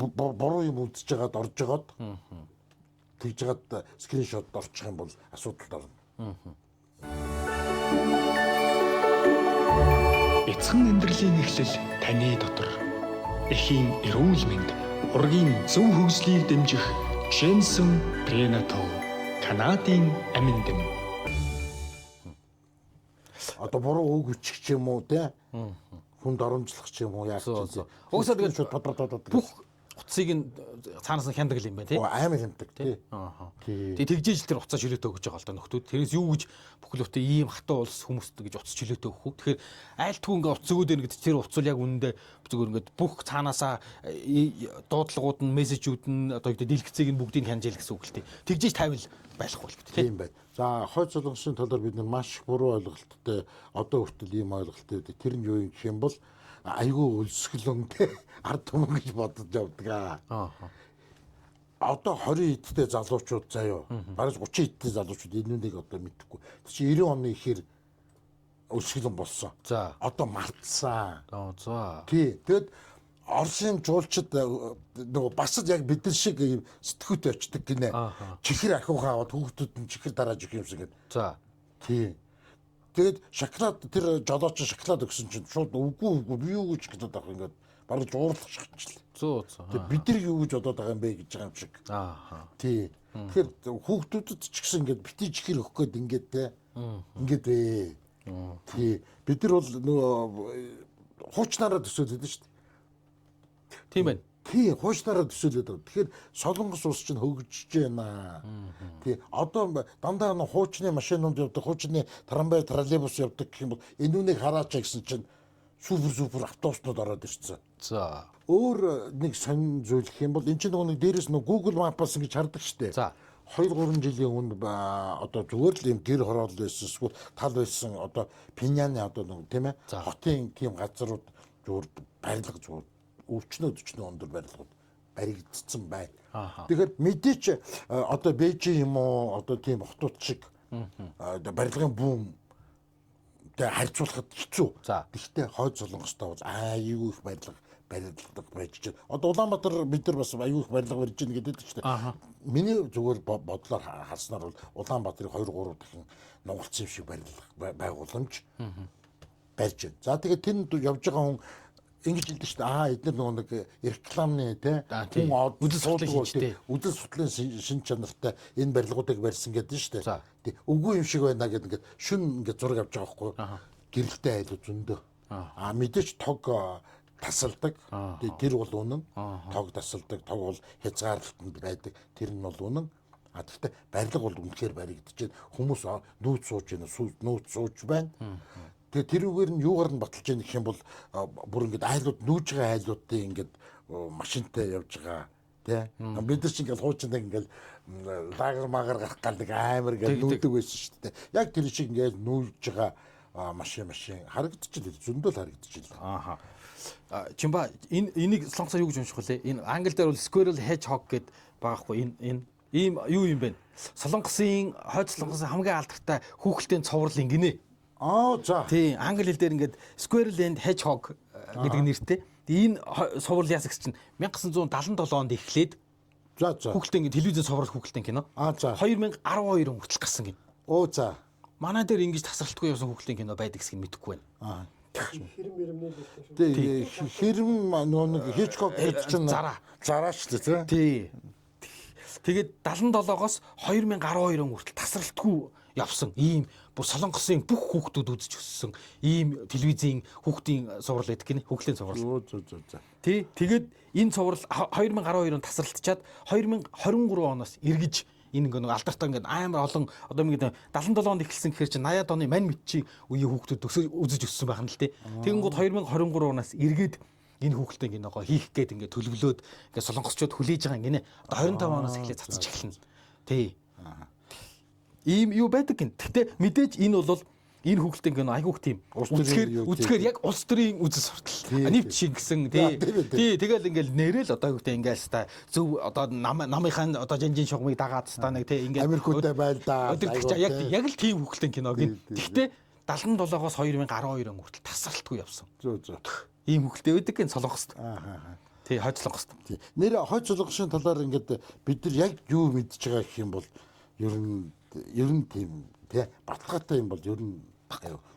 Буруу юм үзэж байгаад орж байгаад тэгж байгаад скриншот орчих юм бол асуудалд орно. Бяцхан амьдралын эхлэл таны дотор. Эхийн эрүүл мэнд, ургийн зөв хөгжлийг дэмжих Jensen Prenatal Канадын амин дэм. Одоо буруу үг өччих ч юм уу те. Хүнд оромжлох ч юм уу яах ч юм. Угсаа тэгээд бүх утсыг нь цаанаас нь хяндаг юм байна тий. Амар хяндаг тий. Тэгээ тэгжээж л тэр утсаа чөлөөтэй өгч байгаа л да нөхдүүд. Тэрээс юу гэж бүхэл бүтэн ийм хатуу улс хүмүүст гэж утас чөлөөтэй өгөх үү? Тэгэхээр айлтгүй ингээ утас өгөөд байна гэдэг тэр утас бол яг үнэндээ зүгээр ингээд бүх цаанаасаа дуудлагууд нь, мессежүүд нь одоо гэдэг дэлгэцийг нь бүгдийг хянаж ил гэсэн үг л тий. Тэгжээж тавил байхгүй л гэдэг тий. Тийм байна. За хойд солонгосын талаар бид нар маш их буруу ойлголттой одоо хүртэл ийм ойлголттой байдаг. Тэр нь юу юм гэх юм бол айгүй өлсгөлөнтэй ард түмэн гэж бодож явдаг. Аа. Одоо 20 эдтэй залуучууд заяо. Бараг 30 эдтэй залуучууд энүүнийг одоо мэдэхгүй. Тэр чинь 90 оны ихээр өлсгөлөн болсон. За. Одоо мартсан. Аа за. Тий. Тэгэд Оросын жуулчид нөгөө бас л яг бид нар шиг ийм сэтгүүтэй очдөг гинэ. Чихэр ахиухаа аваад хүүхдүүд нь чихэр дарааж өгөх юм шиг гэдэг. За. Тий. Тэгээд шоколад тэр жолооч шоколад өгсөн чинь шууд үгүй үгүй би юу гэж шоколад авах ингээд бараг жуурлах шигчлээ. Зөө зөө. Тэгээд бид нар юу гэж бодоод байгаа юм бэ гэж байгаа юм шиг. Аа. Тий. Тэгэхээр хүүхдүүдэд ч гэсэн ингээд бити чихэр өгөх гээд ингээд те. Ингээд ээ. Тий. Бид нар бол нөгөө хуучнаараа төсөөлөд шүү дээ. Тийм байна. Тий, хуучнаараа төсөөлөд байгаа. Тэгэхээр Солонгос улс чинь хөгжиж байна. Тий, одоо дандаа нэг хуучны машинууд явдаг, хуучны трамвай, троллейбус явдаг гэх юм бол энүүнийг хараач гэсэн чинь супер супер автобуснууд ороод ирсэн. За. Өөр нэг сонин зүйл гэх юм бол эн чинь нөгөө нэг дээрээс нөгөө Google Map-аас ингэж хардаг штеп. За. 2-3 жилийн өмнө одоо зүгээр л юм гэр хороол байсан эсвэл тал байсан одоо Пиняны одоо нэг тийм ээ хотын тийм газрууд зүгээр барилга зүгээр өвчнөө төчнөө өндөр барилгууд баригдсан байна. Тэгэхээр мэдээч одоо Бээжин юм уу одоо тийм хотууд шиг барилгын бүүм тэ харьцуулахад хэцүү. Гэхдээ хойд Солонгостой бол аюу их барилга байж байна. Одоо Улаанбаатар бид нар бас аюу их барилга барьж байна гэдэг чинь. Миний зүгээр бодлоор харснаар бол Улаанбаатарыг 2-3 дахин нугалцсан юм шиг барилга байгууламж барьж байна. За тэгээд тэнд явж байгаа хүн ингэж хэлдэг шүү дээ. Аа эдгээр нөгөө нэг рекламны те хүн үзэл судлал хийжтэй. Үзэл судлалын шин чанартай энэ барилгуудыг барьсан гэдэг шүү дээ. Тий. Үгүй юм шиг байна гэдэг ингээд шүн ингээд зураг авч байгаа байхгүй. Гэрэлтэй айлуу зөндөө. Аа мэдээч тог тасалдаг. Тэр бол үнэн. Тог тасалдаг, тог бол хязгаарлалтанд байдаг. Тэр нь бол үнэн. А тэгвэл барилга бол үнэхээр баригдаж байна. Хүмүүс нүүц сууж байна, нүүц сууж байна. Тэгээ тэрүүгээр нь юугаар нь баталж яах гэх юм бол бүр ингээд айлууд нүүж байгаа айлуудын ингээд машинтай явж байгаа тий. Бид нар ч ингээд хуучнаа ингээд лагер магар гарах гал нэг амар ингээд нүүдэг байсан шүү дээ. Яг тэр шиг ингээд нүүж байгаа машин харагдчихлээ. Зөндөл харагдчихлээ. Ааха. Чимба энийг солонгосоор юу гэж унших вүлээ? Энэ англи дээр бол squirrel hedgehog гэд байгаа хгүй энэ ийм юу юм бэ? Солонгосын хойд Солонгосын хамгийн алдартай хүүхэлдэйн цуврал ингэнэ. Аа за. Тий, англи хэл дээр ингээд Squirrel and Hedgehog гэдэг нэртэй. Энэ цуврал яасан гэсэн чинь 1977 онд эхлээд за за. Хүүхэлдэйн ингээд телевизэн цуврал хүүхэлдэйн кино. Аа за. 2012 он хүртэл гарсан гин. Оо за. Манай дээр ингэж тасралтгүй явсан хүүхэлдэйн кино байдаг гэдгийг мэдэхгүй байна. Аа. Хэрэм мэрэмний л шүү. Тий, хэрэм нөгөө нэг Хичкок гэдэг чинь Зараа. Зараа шүү дээ, Тий. тий. Тэгээд 77-оос 2012 он хүртэл тасралтгүй явсан ийм бүр Солонгосын бүх хүүхдүүд үзэж өссөн ийм телевизийн хүүхдийн цуврал гэдэг гинэ, хүүхлийн цуврал. Зөө зөө зөө зөө. Тий. Тэгээд энэ цуврал 2012 онд тасралтчаад 2023 оноос эргэж энэ ингээ нэг алдартай ингээ амар олон одоо ингээд 77 онд эхэлсэн гэхээр чинь 80-ад оны мань мэдчийн үеийн хүүхдүүд үзэж өссөн байх нь л тий. Тэгэнгүүт 2023 оноос эргээд энэ хүүхэлдэйн киногоо хийх гээд ингээ төлөвлөөд ингээ солонгосчууд хүлээж байгаа гинэ. Одоо 25 оноос эхлээд цацаж эхэлнэ. Тий. Ийм юу байдаг гин. Гэхдээ мэдээж энэ бол энэ хүүхэлдэйн кино айгүйх тийм. Улс төрийн юу, Үзэхээр яг улс төрийн үзэл суртал. Нэвт шингэсэн тий. Тийм, Тий, тэгэл ингээл нэрэл одоо юу гэдэг ингээл ста зөв одоо нам намынхаа одоо жанжин шугамыг дагаад ста нэг тий ингээл Америкуудтай байлдаа. Өдөртөгч яг яг л тийм хүүхэлдэйн кино гин. Тий, тий, Гэхдээ 77-оос 2012 он хүртэл тасралтгүй явсан. Зөө зөө. Ийм хүүхэлдэй байдаг гин Солонгост. Аа. Тий, хойд Солонгост. Тий. Нэр хойд солонгосын талаар ингээд бид нар яг юу мэдж байгаа гэх юм бол ер нь тийм тий баталгаатай юм бол ер нь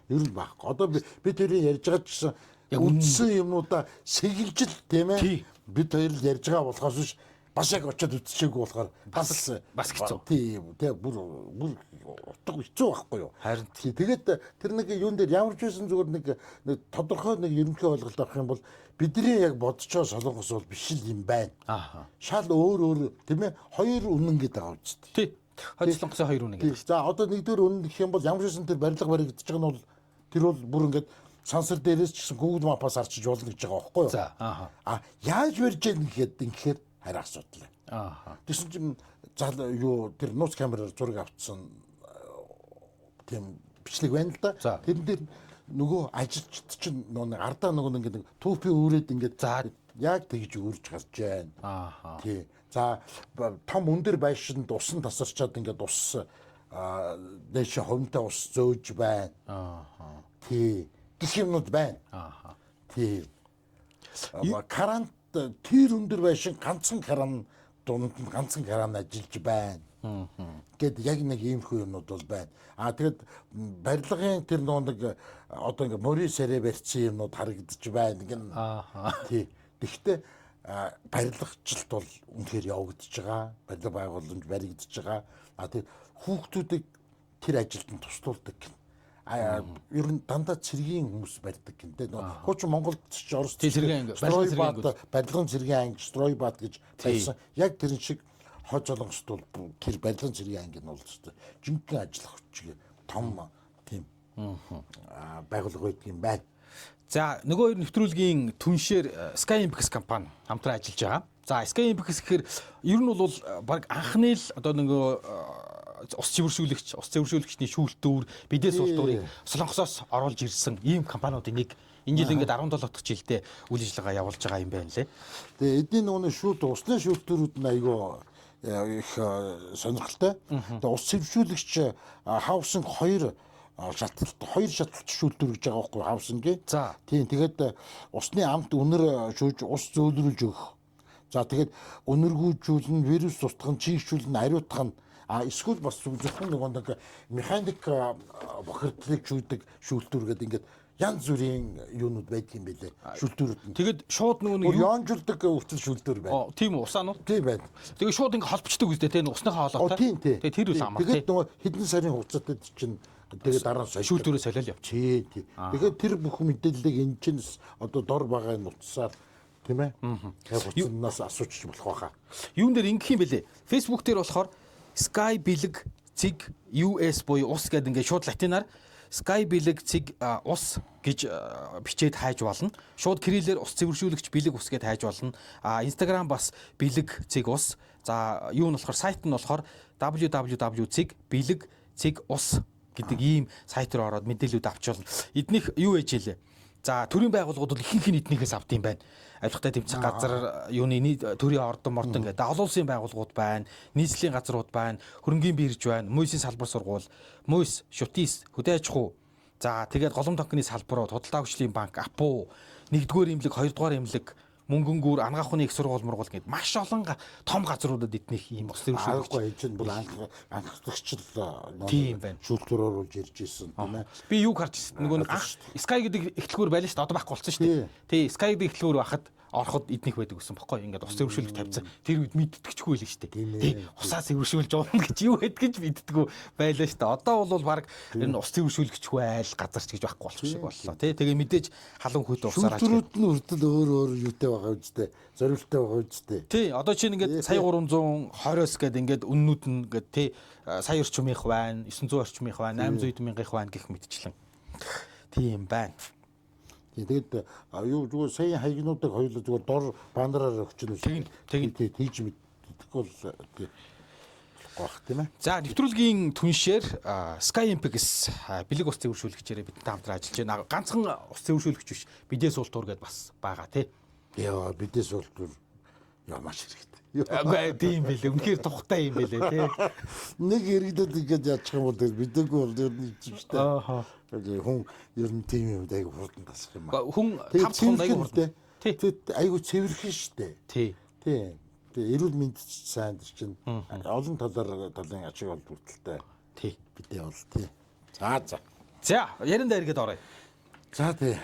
ер нь байхгүй. Одоо бид хоёрын ярьж байгаа ч гэсэн үндсэн юмнуудаа сэгэлжил тийм ээ. Бид хоёр л ярьж байгаа болохоос биш бас яг очиод үзчихээгүй болохоор бас бас хэцүү. Тий, тий бүр бүр утга хэцүү байхгүй юу? Харин тий. Тэгээд тэр нэг юун дээр ямар ч байсан зүгээр нэг нэг тодорхой нэг ерөнхий ойлголт авах юм бол бидний яг бодож байгаа солонгос бол биш л юм байна. Аа. Шал өөр өөр тийм ээ хоёр үнэн гэдэг байгаа үст. Тий. Хойд Солонгосын хоёр үнэн гэдэг. За одоо нэгдүгээр үнэн гэх юм бол ямар ч байсан тэр барилга баригдаж байгаа нь бол тэр бол бүр ингээд сансар дээрээс ч гэсэн Google Map-аас арчиж болно гэж байгаа байхгүй юу? За аа. А яаж барьж яах гэхэд ингэхээр харин асуудал. Аа. Тэгсэн чинь зал юу тэр нууц камераар зураг авчихсан тийм бичлэг байна л да. Тэрэн дээр нөгөө ажилчид чинь нөгөө ардаа нөгөө ингээд нэг түүпи үүрээд ингээд За яг тэгж үүрж гарч байна. Аа. Тий. За том өндөр байшинд усан тасарчаад ингээд ус дээш ховнтой ус зөөж байна. Аа. Тий. Гэх юмнууд байна. Аа. Тий. Карант тэр өндөр байшин ганцхан кран дунд нь ганцхан кран ажиллаж байна. Гэт яг нэг иймэрхүү юмнууд бол байна. А тэгэд барилгын тэр нөгөө нэг одоо ингээ мөрийн сэрэ барьсан юмнууд харагдаж байна гин. Аа. Тий. Тэгэхдээ барилгачлалт бол үнэхээр явагдаж байгаа. Барилга байгууламж баригдаж байгаа. А тэр хүүхдүүдийг тэр ажилд нь туслуулдаг гин. А ер нь дандаа цэргийн хүмүүс барьдаг гин тэ. Хуучин Монголд ч Оросд Тий, цэргийн анги, барилгын цэргийн ангиуд. Барилгын цэргийн анги стройбат гэж байсан. Яг тэрэн шиг хойд солонгост бол тэр барилгын цэргийн анги нь бол жинхэнэ ажиллах хүчиг том тийм байгууллага байдаг юм байна. За нөгөө хоёр нэвтрүүлгийн түншээр Sky MPX компани хамтран ажиллаж байгаа. За Sky MPX гэхээр ер нь бол баг анхны л одоо нөгөө ус цэвэршүүлэгч, ус цэвэршүүлэгчний шүүлтүүр, бидээс ултуурыг Солонгосоос оруулж ирсэн ийм компаниудын нэг. Энэ жил ингээд 17 дахь жилдээ үйл ажиллагаа явуулж байгаа юм байна лээ. Тэгээ эдний нөгөө шүүлт усны шүүлтүүрүүд нь айгүй их сонирхолтой. Тэгээ ус цэвэршүүлэгч хаусинг хоёр шатлалт хоёр шатлалт шүүлтүүр гэж байгаа байхгүй хаусингийн. За. Тийм тэгээд усны амт үнэр шүүж ус зөөлрүүлж өгөх. За тэгээд үнэргүүжүүлнэ, вирус устгах нь, чийгшүүлнэ, ариутгах нь а эсвэл бас зөвхөн нөгөө нэг механик бохирдлыг шүүдэг шүүлтүүр гэдэг ингээд янз бүрийн юунууд байдаг юм билээ. Шүүлтүүрүүд нь. Тэгээд шууд нөгөө нэг Йонжулдаг хүртэл шүүлтүүр байна. Тийм үү, усаа нь уу? Тийм байна. Тэгээд шууд ингээ холбочдөг үстэй тийм усныхаа хоолойтой. Тийм тийм. Тэгээд тэр үл амар. Тэгээд нөгөө хэдэн сарын хугацаатай чинь тэгээд дараа нь шүүлтүүрээ солиол явчих. Тий, тий. Тэгэхээр тэр бүх мэдээллийг энэ чинь одоо дор байгаа нутсаар тийм ээ. Яг хуцнаас асуучих болох байхаа. Юун дээр ингэх юм бэлээ. Facebook дээр болохоор Sky бэлэг цэг US буюу ус гэдэг ингээд шууд латинаар Sky бэлэг цэг ус гэж бичээд хайж болно. Шууд кириллээр ус цэвэршүүлэгч бэлэг ус гэд хайж болно. А Instagram бас бэлэг цэг ус. За юу нь болохоор сайт нь болохоор www.бэлэг цэг ус гэдэг ийм сайт руу ороод мэдээлүүд авч болно. Эднийх юу ээж хэлээ? За төрийн байгууллагууд бол ихэнх нь эднийхээс авд юм байна. Авилгатай тэмцэх газар юуны төрийн ордон мордон гэдэг олон улсын байгууллагууд байна, нийслэлийн газрууд байна, хөрөнгийн бирж байна, мүйсийн салбар сургууль, мүйс, шутис, хөдөө аж ахуй. За тэгээд голом тонкны салбарууд, худалдаа хөгжлийн банк, АПУ, 1-р эмнэлэг, 2-р эмнэлэг, Мөнгөнгүүр, Ангаахны их сургууль мургуул гээд маш олон том газруудад эднийх ийм ус зэвэршүүлэгч. Аргагүй энэ чинь бүр анхдагч л Тийм байна. шүүлтүр оруулж ирж исэн тийм ээ. Би юуг харж ирсэн. Нөгөө нэг анх Sky гэдэг эхлэхүүр байлаа шүү дээ. Одоо байхгүй болсон шүү дээ. Тий, Sky гэдэг эхлэхүүр байхад ороход эднийх байдаг гэсэн бохоггүй. Ингээд ус зэвэршүүлэх тавьсан. Тэр үед мэддэгчгүй л шүү дээ. Тий, усаа зэвэршүүлж уuna гэж юу байдгийг мэддэггүй байлаа шүү дээ. Одоо бол баг энэ ус зэвэршүүлэгч айл газар ч гэж байхгүй болох шиг боллоо. Тий, тэгээ мэдээж халуун хүйтэн усаар ажиглах. Шүүлтүрүүд нь хүртэл өөр өөр юутай байгаа үстэй. Зориулттай байгаа үстэй. Тий, одоо чинь ингээд сая 320-оос гээд ингээд үннүүд нь ингээд тий сая орчмынх байна, 900 орчмынх байна, 800 мянгах байна гэх мэтчлэн. Тийм байна. Тэгээд юу зүгээр сая хаягнуудыг хоёулаа зүгээр дор бандраар өгчнө. Тэгнь, тэгнь. Тий, тийж мэддэхгүй бол тий болохгүй бах тийм ээ. За, нэвтрүүлгийн түншээр Sky MPX бэлэг ус зэвэршүүлэгчээрээ бидэнтэй хамтран ажиллаж байна. Ганцхан ус зэвэршүүлэгч биш. Бидээс уул тур гэдээ бас байгаа тий. Яа, бидээс уул тур яа маш хэрэгтэй. Үгүй тийм байлээ. Үнэхээр тухтай юм байлээ тий. Нэг иргэдэд ингээд яачих юм бол бидээгүй бол ер нь шүү дээ. Ааха. Хүн ер нь тийм юм айгу хурдан тасах юм аа. Хүн тав дахь айгу хурдан. Тий. Айгу цэвэрхэн шүү дээ. Тий. Тий. Тэгээ эрүүл мэнд сайн чинь олон талаар талын ашиг олд бүртэлтэй. Тий. Бидээ бол тий. За за. За, яриандаа эргээд оръё. За тий.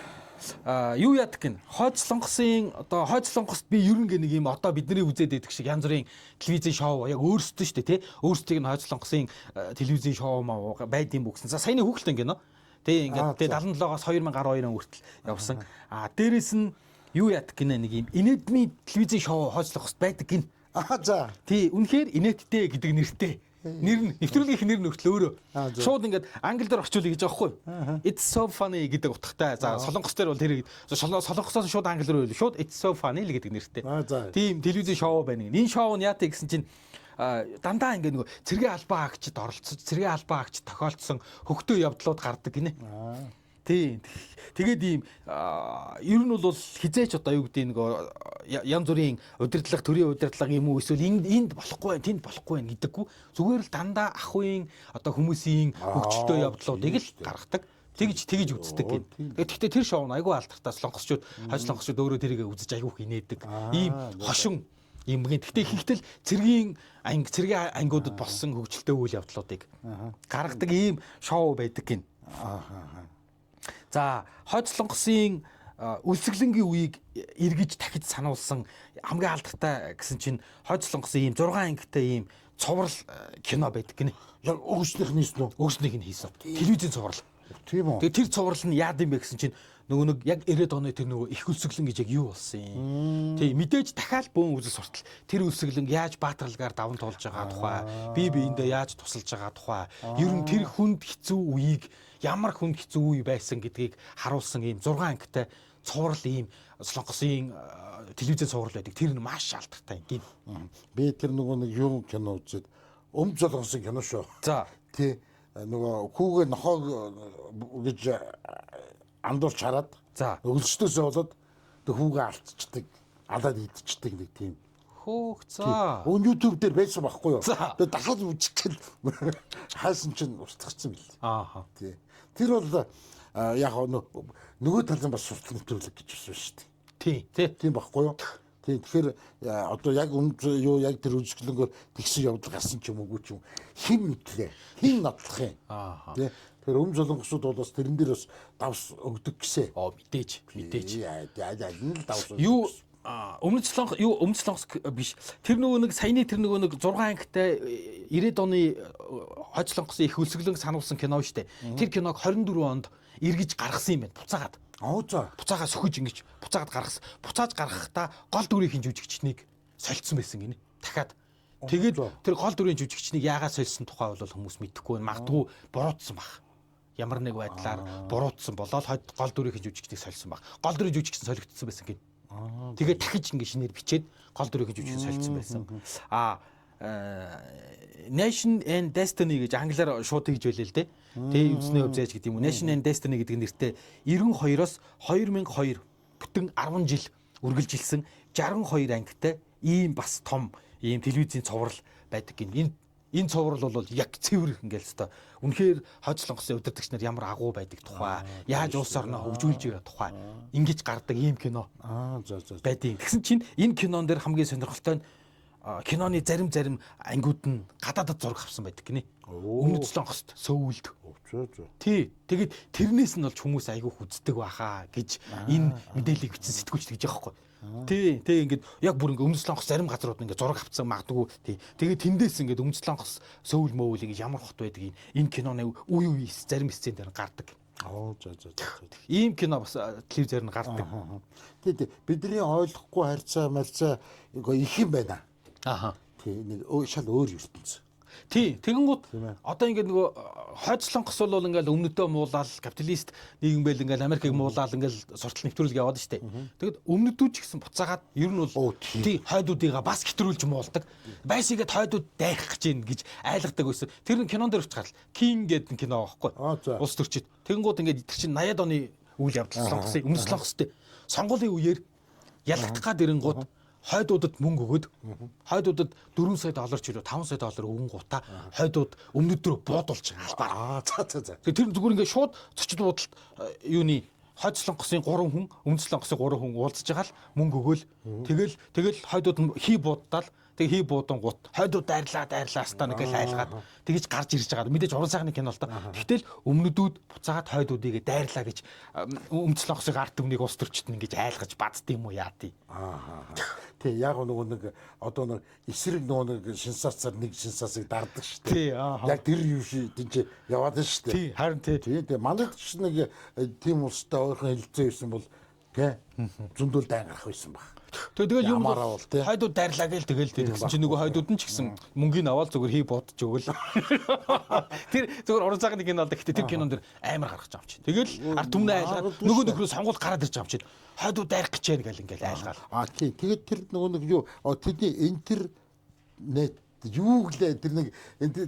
Юу яадаг гин? Хойд Солонгосын одоо Хойд Солонгост би ер нь нэг юм одоо бидний үзээд байдаг шиг янз бүрийн телевизийн шоу яг өөрсдөө шүү дээ тий. Өөрсдийг нь Хойд Солонгосын телевизийн шоу маа байд юм бүх гэсэн. За саяны хүүхэлтэн гинэ. Тий ингээд тий 77-оос 2012 он хүртэл явсан. А дээрэс нь юу яадаг гинэ нэг юм инээдмийн телевизийн шоу Хойд Солонгост байдаг гин. Аа за. Тий үнэхээр инээдтэй гэдэг нэртэй. Нэр нь нэвтрүүлгийнх нэр нь хүртэл өөрөө шууд ингээд англи дээр орчуулъя гэж байгаа байхгүй. It's so funny гэдэг утгатай. За солонгос дээр бол тэр солонгосоос шууд англи руу шууд it's so funny л гэдэг нэртэй. Тийм телевизийн шоу байна. Энэ шоу нь яатай гэсэн чинь дандаа ингээд нөгөө цэргийн албан агчид оролцож, цэргийн албан агчид тохиолдсон хөгтөө явдлууд гардаг гинэ. Тийм. Тэгээд ийм ер нь бол хизээч одоо юу гэдэг нөгөө янз бүрийн удирдлага, төрийн удирдлага юм уу эсвэл энд болохгүй байх, тэнд болохгүй байх гэдэггүй. Зүгээр л дандаа ах үеийн одоо хүмүүсийн хөгжилтэй явдлуудыг л гаргадаг. Тэгж үздэг гин. Тэгэхдээ тэр шоу нь айгүй алдартай. Солонгосчууд, хойд солонгосчууд өөрөө тэрийг үзэж айгүй их инээдэг. Ийм хошин юм гин. Гэхдээ ихэнхдээ л цэргийн анги, цэргийн ангиудад болсон хөгжилтэй үйл явдлуудыг гаргадаг ийм шоу байдаг гин. За, Хойд Солонгосын өлсгөлөнгийн үеийг эргэж дахиж сануулсан хамгийн алдартай гэсэн чинь Хойд Солонгосын ийм 6 ангитай ийм цуврал кино байдаг гинэ. Яг өгснийх нь хийсэн үү? Өгснийх нь хийсэн. Телевизийн цуврал. Тийм үү? Тэгээ тэр цуврал нь яад юм бэ гэсэн чинь нөгөө нэг яг 90-ад оны тэр нөгөө их өлсгөлэн гэж яг юу болсон юм. Тий, мэдээж дахиад бөөн үзэл суртал. Тэр өлсгөлэн яаж баатарлагаар даван туулж байгаа тухай, бие биендээ яаж тусалж байгаа тухай, ер нь тэр хүнд хэцүү үеийг ямар хүнд хэцүү үе байсан гэдгийг харуулсан ийм 6 ангитай цуврал ийм Солонгосын телевизийн цуврал байдаг. Тэр нь маш алдартай юм гин. Би тэр нөгөө нэг юм кино үзээд Өмд Солонгосын кино шүү. За. Тий, нөгөө хүүгээ нохоо гэж андуурч хараад өлсдөөсөө болоод тэг хүүгээ алдчихдаг, алаад идчихдэг нэг тийм. Хөөх за. Өн YouTube дээр байсан байхгүй юу? Тэгээ дахиад үзчихэл хайсан чинь устгацсан бил. Ааха. Тий. Тэр бол яг нөгөө талын бас суртал нэвтрүүлэг гэж байна шүү дээ. Тий, тий. Тийм байхгүй юу? Тий, тэгэхээр одоо яг өмд юу яг тэр үзэсгэлэнгээр тэгсэн явдал гарсан ч юм уугүй ч юм хэн мэдлээ? Хэн нотлох юм? Ааха. Тий. Тэгэхээр өмд солонгосууд бол бас тэрэн дээр бас давс өгдөг гэсэн. Оо мэдээж, мэдээж. Аль нь л давс. Юу Өмнөд Солонгос юу Өмнөд Солонгос биш. Тэр нөгөө нэг саяны тэр нөгөө нэг 6 ангитай 90-ад оны Хойд Солонгосын их өлсгөлөнг сануулсан кино шүү дээ. Тэр киног 24 онд эргэж гаргасан юм байна. Буцаагаад. Оо за. Буцаагаа сөхөж ингэж буцаагаад гаргасан. Буцааж гаргахдаа гол дүрийн жүжигчнийг солилцсон байсан гинэ. Дахиад. Тэгээд тэр гол дүрийн жүжигчнийг яагаад сольсон тухай бол хүмүүс мэдэхгүй байна. Магадгүй буруутсан баг. Ямар нэг байдлаар буруутсан болоод гол дүрийн жүжигчнийг сольсон баг. Гол дүрийн жүжигчин солигдсон байсан гин. Тэгээд дахиж ингэ шинээр бичээд гол дүрийн жүжигчин солилцсон байсан. А Nation and Destiny гэж англиар шууд тэгж байлээ л дээ. Тэ үзнээ өвзөөж гэдэг юм уу. Nation and Destiny гэдэг нэртэй 92-оос 2002 бүтэн 10 жил үргэлжилсэн 62 ангитай ийм бас том ийм телевизийн цуврал байдаг гин. Энэ Энэ цуврал бол яг цэвэр ингээл хэвээр үнэхээр хойд солонгосын удирдагч нар ямар агуу байдаг тухай, яаж улс орноо хөгжүүлж байгаа тухай ингэж гардаг ийм кино. Аа за за. Байдیں۔ Тэгсэн чинь энэ кинон дээр хамгийн сонирхолтой нь киноны зарим зарим ангиуд нь гадаадад зураг авсан байдаг гинэ. Өмнөд Солонгост, Сөүлд. Тий. Тэгээд тэрнээс нь болж хүмүүс айгүйх үздэг байхаа гэж энэ мэдээллийг бичсэн сэтгүүлч тэгж байгаа байхгүй. Тий, тий ингээд яг бүр ингээд Өмнөд Солонгос зарим газрууд ингээд зураг авцсан магадгүй. Тий. Тэгээд тэндээс ингээд Өмнөд Солонгос Сөүл мөөл ингээд ямар хот байдгийг энэ киноны үе үе зарим сцен дээр гардаг. Аа за за за. Ийм кино бас телевизээр нь гардаг. Тий, тий. Бидний ойлгохгүй харьцаа марцаа их юм байна. Аха. Тий, нэг шал өөр ертөнц. Тий, тэгэнгүүт одоо ингээд нөгөө хойд солонгос бол ингээд өмнөдөө муулаад капиталист нийгэм байл ингээд Америкийг муулаад ингээд суртал нэвтрүүлэг яваад штэ. Тэгэд өмнөдүүд ч гэсэн буцаагаад ер нь бол тий хойдуудыгаа бас хэтрүүлж муулдаг. Байсыгээд хойдууд дайрах гэж ийн гэж айлгадаг байсан. Тэр нь кинон дээр өч гарал. Кинг гэдэг кино байхгүй. Улс төрчид. Тэгэнгүүт ингээд тэр чинь 80-ад оны үйл явдал солонгосын өмнөд солонгостой. Сонгуулийн үеэр ялагдах гад ирэнгууд хойдуудад мөнгө өгөөд хойдуудад 4 сая доллар ч илүү 5 сая доллар өгөн гутаа хойдууд өмнөд рүү буудулж албаар. Аа за за за. Тэр зүгээр ингээд шууд зочид буудалд юуны хойд солонгосын 3 хүн, өмнөд солонгосын 3 хүн уулзж байгаа л мөнгө өгөөл. Тэгэл тэгэл хойдууд нь хий бууддаал. Тэг хий буудан гут хойдууд дайрлаа дайрлаа хастаа нэг л айлгаад тэгэж гарч ирж байгаа. Мэдээж уран сайхны кино л доо. Тэгтэл өмнөдүүд буцаагаад хойдуудыг дайрлаа гэж өмнөд солонгосыг ард түмнийг улс төрчд нь ингэж айлгаж бадд юм уу яа тий. Аа. Тий яг нөгөө нэг одоо нэг эсрэг нөгөө нэг шинсацаар нэг шинсацыг дарддаг шүү дээ. Тий аа. Яг тэр юу ши тийч яваад шүү дээ. Тий харин тий. Тий тий манайд ч нэг тийм улстай ойрхон хэлцээ байсан бол тий зөндөл дайн гарах байсан баг. Тэгэл юм бол хойдууд дайрлаа гээл тэгэл тэгсэн чинь нөгөө хойдууд нь ч гэсэн мөнгийг аваад зүгээр хий бодож өгөөл. Тэр зүгээр уран цагны кино л да. Гэтэ тэр кинон дэр амар гаргаж байгаа юм чинь. Тэгэл ард түмнээ айлгаад нөгөө нөхрөө сонгуул гараад ирж байгаа юм чинь. Хойдууд дайрах гэж байна гэл ингээл айлгаал. Аа тий. Тэгээд тэр нөгөө нэг юу тэдний интернет юу гэлээ тэр нэг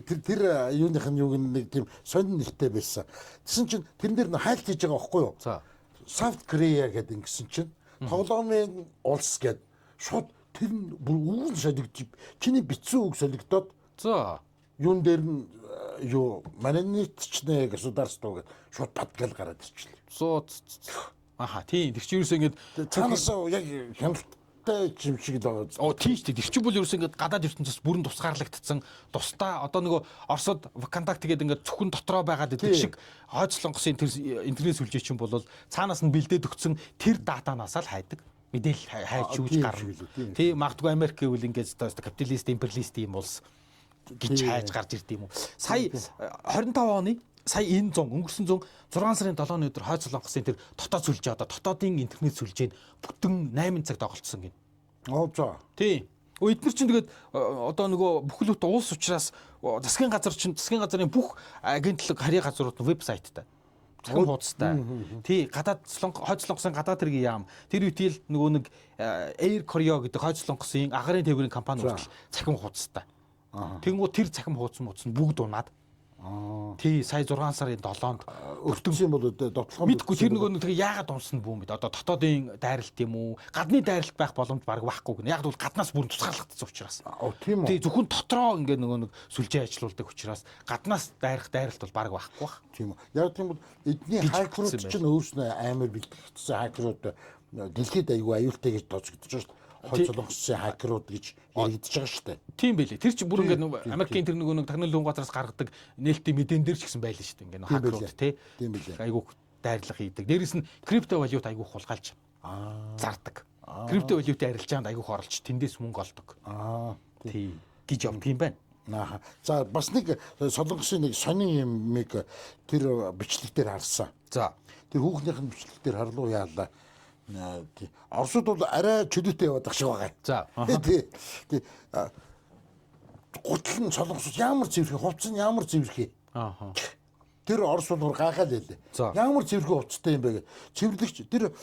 тэр тэр юуных нь юуг нэг тийм сонин нэртэй байсан. Тэсэн чинь тэрэн дээр хайлт хийж байгаа байхгүй юу? За. South Korea гэдэг ингэсэн чинь тоглоомын улс гэд шууд тэр нь бүр үг нь солигдож чиний бичсэн үг солигдоод за юун дээр нь юу манинитчнэ государство гэд шууд бадгал гараад ирчихлээ. Зөө аха тийм тэр чинь ерөөсөө ингээд цаанаас яг хяналттай юм шиг л байгаа. Оо тийм шүү дээ. Тэр чинь бол ерөөсөө ингээд гадаад ертөнцөөс бүрэн тусгаарлагдсан тусдаа одоо нөгөө Оросод ВКонтакт гэдэг ингээд зөвхөн дотроо байгаад байдаг шиг хойд солонгосын тэр интернет сүлжээ чинь бол цаанаас нь бэлдээд өгсөн тэр датанаасаа л хайдаг. Мэдээлэл хайж юуж гарна. Тий магадгүй Америк гэвэл ингээд капиталист, империалист юм улс гэж хайж гарч ирд юм уу. Сая 25 оны сая энэ зун өнгөрсөн зун 6 сарын 7-ны өдөр хойд солонгосын тэр дотоод сүлжээ одоо дотоодын интернет сүлжээ нь бүтэн 8 цаг тоглолцсон гин. Оо за. Тий. Эднэр чинь тэгээд одоо нөгөө бүхэл бүтэн улс учраас засгийн газар чинь засгийн газрын бүх агентлаг харийн газрууд нь вебсайттай. Цахим хуудастай. Тий, гадаад хойд солонгосын гадаад хэргийн яам. Тэр үеийн нөгөө нэг Air Koryo гэдэг хойд солонгосын агарын тээврийн компани хүртэл цахим хуудастай. Тэнгүү тэр цахим хуудас муудас нь бүгд унаад. Тий, сая 6 сарын 7-нд өртсөн бол дотлогоо мэдгүй тэр нөгөө нэг тэгээ яагаад унсан бүү мэд. Одоо дотоодын дайралт юм уу? Гадны дайралт байх боломж баг байхгүй гэнэ. Яг бол гаднаас бүрэн тусгаарлагдсан учраас. Тийм үү? Тий, зөвхөн дотроо ингээ нөгөө нэг сүлжээ ажилуулдаг учраас гаднаас дайрах дайралт бол баг байхгүй бах. Тийм үү. Яг тийм бол эдний хакерууд чинь өөрснөө амар бэлтгэгдсэн хакерууд дэлхийд аягүй аюултай гэж тооцогдож байна шүү дээ. Хойд солонгосын хакерууд гэж яригдж байгаа шүү дээ. Тийм байлээ. Тэр чинь бүр ингээд Америкийн тэр нөгөө нэг тагнал лүн газраас гаргадаг нээлттэй мэдэн дээр ч гэсэн байлаа шүү дээ. Ингээд хакерууд тий. Тийм байлээ. Айгүйх дайрлага хийдэг. Дээрээс нь крипто валют айгүйх хулгайлж зардаг. Крипто валютын арилжаанд айгүйх оролцож тэндээс мөнгө олдог. Тий гэж явдаг юм байна. Аа. За бас нэг солонгосын нэг сонин юмыг тэр бичлэг дээр харсан. За. Тэр хүүхнийх нь бичлэг дээр харлуу яалаа. Оросууд бол арай чөлөөтэй яваад ах шиг байгаа. За. Тий. Тий. Гутал нь солонгосууд ямар цэвэрхий, хувцас нь ямар цэвэрхий. Ааха. Тэр Орос бол гайхаад байлээ. Ямар цэвэрхий хувцастай юм бэ гэх. Цэвэрлэгч тэр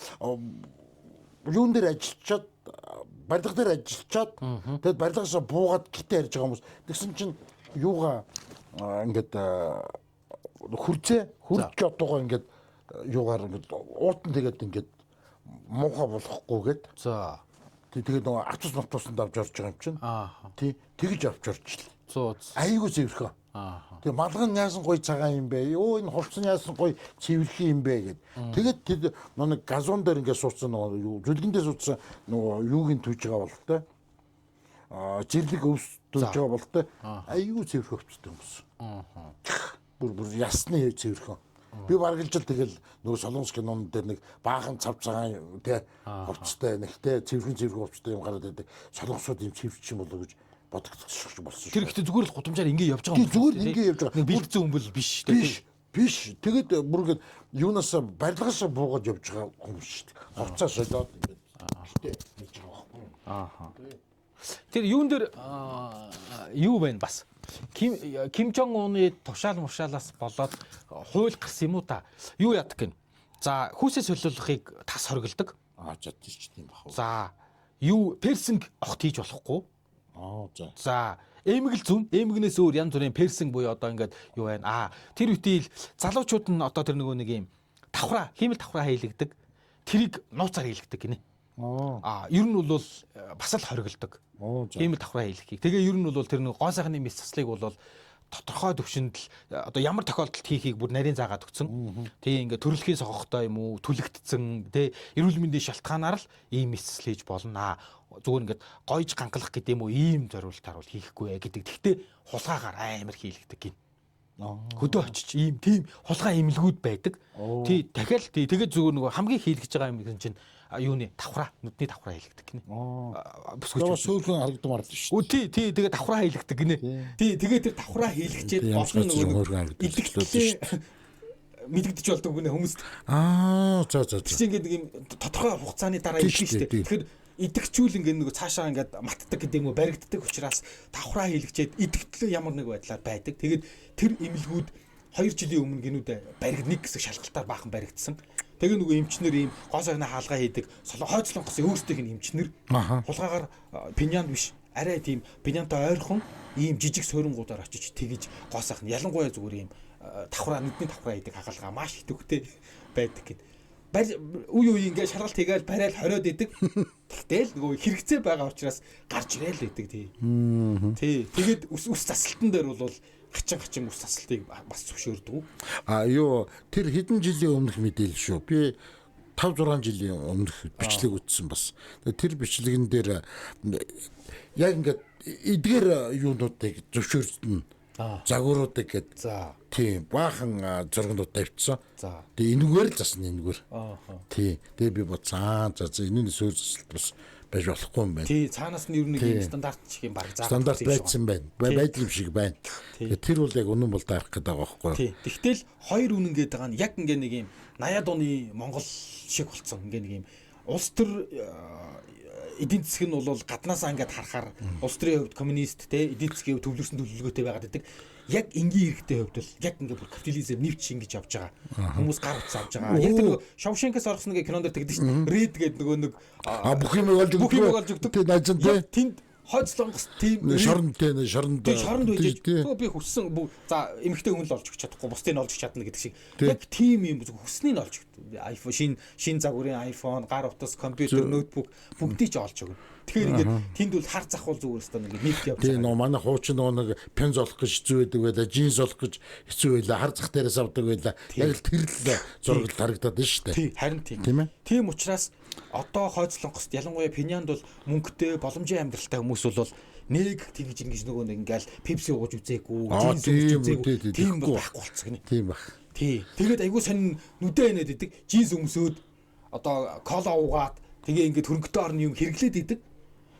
юун дээр ажиллачаад барилга дээр ажиллачаад тэгэд барилгаасаа буугаад гитээ ярьж байгаа хүмүүс. Тэгсэн чинь юугаа ингээд хурцээ хурж одоогоо ингээд юугаар ингээд уутан тэгээд ингээд муухай болохгүйгээд. За. Тэгээд нөгөө автобус автобусанд авч орж байгаа юм чинь. Аа. Тий, тэгж авч орчихлоо. Зөө. Айгүй цэвэрхэн. Тэгээ малган яасан гоё цагаан юм бэ? Йоо, энэ хувцас нь яасан гоё цэвэрхэн юм бэ гэд. Тэгээд тэд нэг газон дээр ингээд суудсан, нөгөө юу зүлгэн дээр суудсан, нөгөө юуг нь түүж байгаа бололтой. Жирлэг өвс түүж байгаа бололтой. Айгүй цэвэрхэн хувцастай хүмүүс. Бүр ясны цэвэрхэн. Би бараг л жил тэгэл нөгөө солонгос кинон дээр нэг баахан цав цагаан тэ хувцастай нэг тэ цэвэрхэн хувцастай юм гараад байдаг. Солонгосууд юм цэвэрч юм болоо гэж бодогдчих болсон. Тэр ихтэй зүгээр л гудамжаар ингэ явж байгаа юм. Зүгээр ингэ явж байгаа. Нэг бэлдсэн хүмүүс биш шүү дээ. Биш. Тэгээд бүр ингэ юунаас барилгаас буугаад явж байгаа хүмүүс шүү дээ. Хувцас солиод ингэ гэтээ хийж байгаа байхгүй. Аа. Тэр юун дээр юу байна бас? Ким Жон Уны тушаал мушаалаас болоод хууль гарсан юм уу та? Юу яадаг гин? За, хүүсээ солиулахыг тас хоригддаг. Аа, за тийч тийм бах. За, юу персинг огт хийж болохгүй. Аа, за. За, эмэг л зүн. Эмгнээс өөр янз бүрийн персинг буюу одоо ингээд юу байна? Аа, тэр үтэл залуучууд нь одоо тэр нөгөө нэг юм давхраа, хиймэл давхраа хийлэгдэг. Тэрийг нууцаар хийлэгдэг гинэ. Аа, ер нь бол бас л хоригддаг. Хиймэл давхраа хийлгэхийг. Тэгээ ер нь бол тэр нэг гоо сайхны мэс заслыг бол тодорхой төвшөнд л одоо ямар тохиолдолд хийхийг бүр нарийн заагаад өгсөн. Тий, ингээд төрөлхийн согохтой юм уу, түлэгдсэн, тий, эрүүл мэндийн шалтгаанаар л ийм мэс засал хийж болно. Зүгээр ингээд гойж гангалах гэдэг юм уу, ийм зориултаар бол хийхгүй гэдэг. Тэгтээ хулгаагаар амар хийлэгдэг гин. Хөдөө очиж ийм тийм хулгай имлгүүд байдаг. Тий, дахиад тий, тэгээд зүгээр нөгөө хамгийн хийлгэж байгаа юм чинь юуны давхраа, нүдний давхраа хийлэгдэг гинэ. Бүсгүйч сөөхөн харагдмаар л шүү. Тий, тий, тэгээд давхраа хийлэгдэг гинэ. Тий, тэгээд тэр давхраа хийлгчээд олон нөгөө илэгтлээ мэдэгдэж болдог гинэ хүмүүст. Аа, за. Тэр чинь ингээд нэг юм тодорхой хугацааны дараа илгэн шүү дээ. Тэгэхээр идэвхжүүл ингээд нөгөө цаашаа ингээд матдаг гэдэг юм уу, баригддаг учраас давхраа хийлгчээд идэвхтлээ ямар нэг байдлаар байдаг. Тэгээд тэр эмнэлгүүд 2 жилийн өмнө гинүүд баригд нэг хэсэг шалгалтаар баахан баригдсан. Тэгээ нөгөө эмчнэр ийм гоо сайхны хаалгаа хийдэг хойд солонгосын өөрсдийнх нь эмчнэр хулгаагаар Пинянд биш, арай тийм Пинянтай ойрхон ийм жижиг суурьнгуудаар очиж тэгэж гоо сайхан ялангуяа зүгээр ийм давхраа, нүдний давхраа хийдэг хагалгаа маш идэвхтэй байдаг гэд. Үе үе ингээд шалгалт хийгээл барайл хориод идэг. Тэгтэл нөгөө хэрэгцээ байгаа учраас гарч ирээл идэг тий. Тий. Тэгээд ус засалтан дээр бол хачин ус засалтыг бас зөвшөөрдөг. А юу тэр хэдэн жилийн өмнөх мэдээлэл шүү. Би 5 6 жилийн өмнөх бичлэг үзсэн бас. Тэр бичлэгэн дээр яг ингээд эдгээр юунуудыг зөвшөөрсөн. Загваруудыг гээд. За. Тийм, баахан зургнууд тавьчихсан. За. Тэгээ энэгээр л засна энэгээр. Аа. Тийм. Тэгээ би бодсан. За энэний суур засалт бас байж болохгүй юм байна. Тий, цаанаас нь ер нь нэг стандарт шиг юм баг заа. Стандарт байцсан байна. Байдаг юм шиг байна. Тэгээ тэр бол яг үнэн бол даарах гэдэг байгаа байхгүй юу? Тий. Тэгтэл хоёр үнэн гэдэг байгаа нь яг ингээ нэг юм 80-ад оны Монгол шиг болцсон. Ингээ нэг юм улс төр эдийн засаг нь бол гаднаасаа ингээд харахаар улс төрийн хувьд коммунист те эдийн засгийн хувьд төвлөрсөн төлөвлөгөөтэй байгаад байдаг. Яг энгийн иргэдийн хувьд бол яг ингээд бүр капитализм нэвч ингэж явж байгаа. Хүмүүс гар утас авж байгаа. Яг тэр нөгөө Шоушенкээс орсон нэг кинон дээр тэгдэж шүү дээ. Ред гэдэг нөгөө нэг бүх юм олж өгдөг. Бүх юм олж өгдөг. Тэ наажин тэ. Тэнд хойд солонгос тийм шоронд тэ шоронд шоронд байж би хүссэн за эмэгтэй хүн л олж өгч чадахгүй бусдыг нь олж өгч чадна гэдэг шиг яг тийм юм хүснийг нь олж өгдөг. iPhone шин загварын iPhone, гар утас, компьютер, ноутбук бүгдийг ч олж өгнө. Тэгэхээр ингээд тэнд бол хар зах бол зүгээр өстө нэг нийт явж байгаа. Тийм нөө манай хуучин нөгөө нэг пенз олох гэж хэцүү байдаг байлаа, джинс олох гэж хэцүү байлаа, хар зах дээрээс авдаг байлаа. Яг л тэр л зураг харагдаад байна шүү дээ. Тийм, харин тийм. Тийм учраас одоо хойд солонгост ялангуяа Пинянд бол мөнгөтэй боломжийн амьдралтай хүмүүс бол нэг тэгж ингэж нөгөө нэг ингээл пепси ууж үзээгүй, джинс ууж үзээгүй тийм бол байхгүй болцсон гинэ. Тийм баг. Тий. Тэгээд айгүй сонин нүдэ энэд идэг, джинс өмсөөд одоо кола уугаад тэгээ ингээд хөрөнгөтэй орны юм хэрэглээд идэг.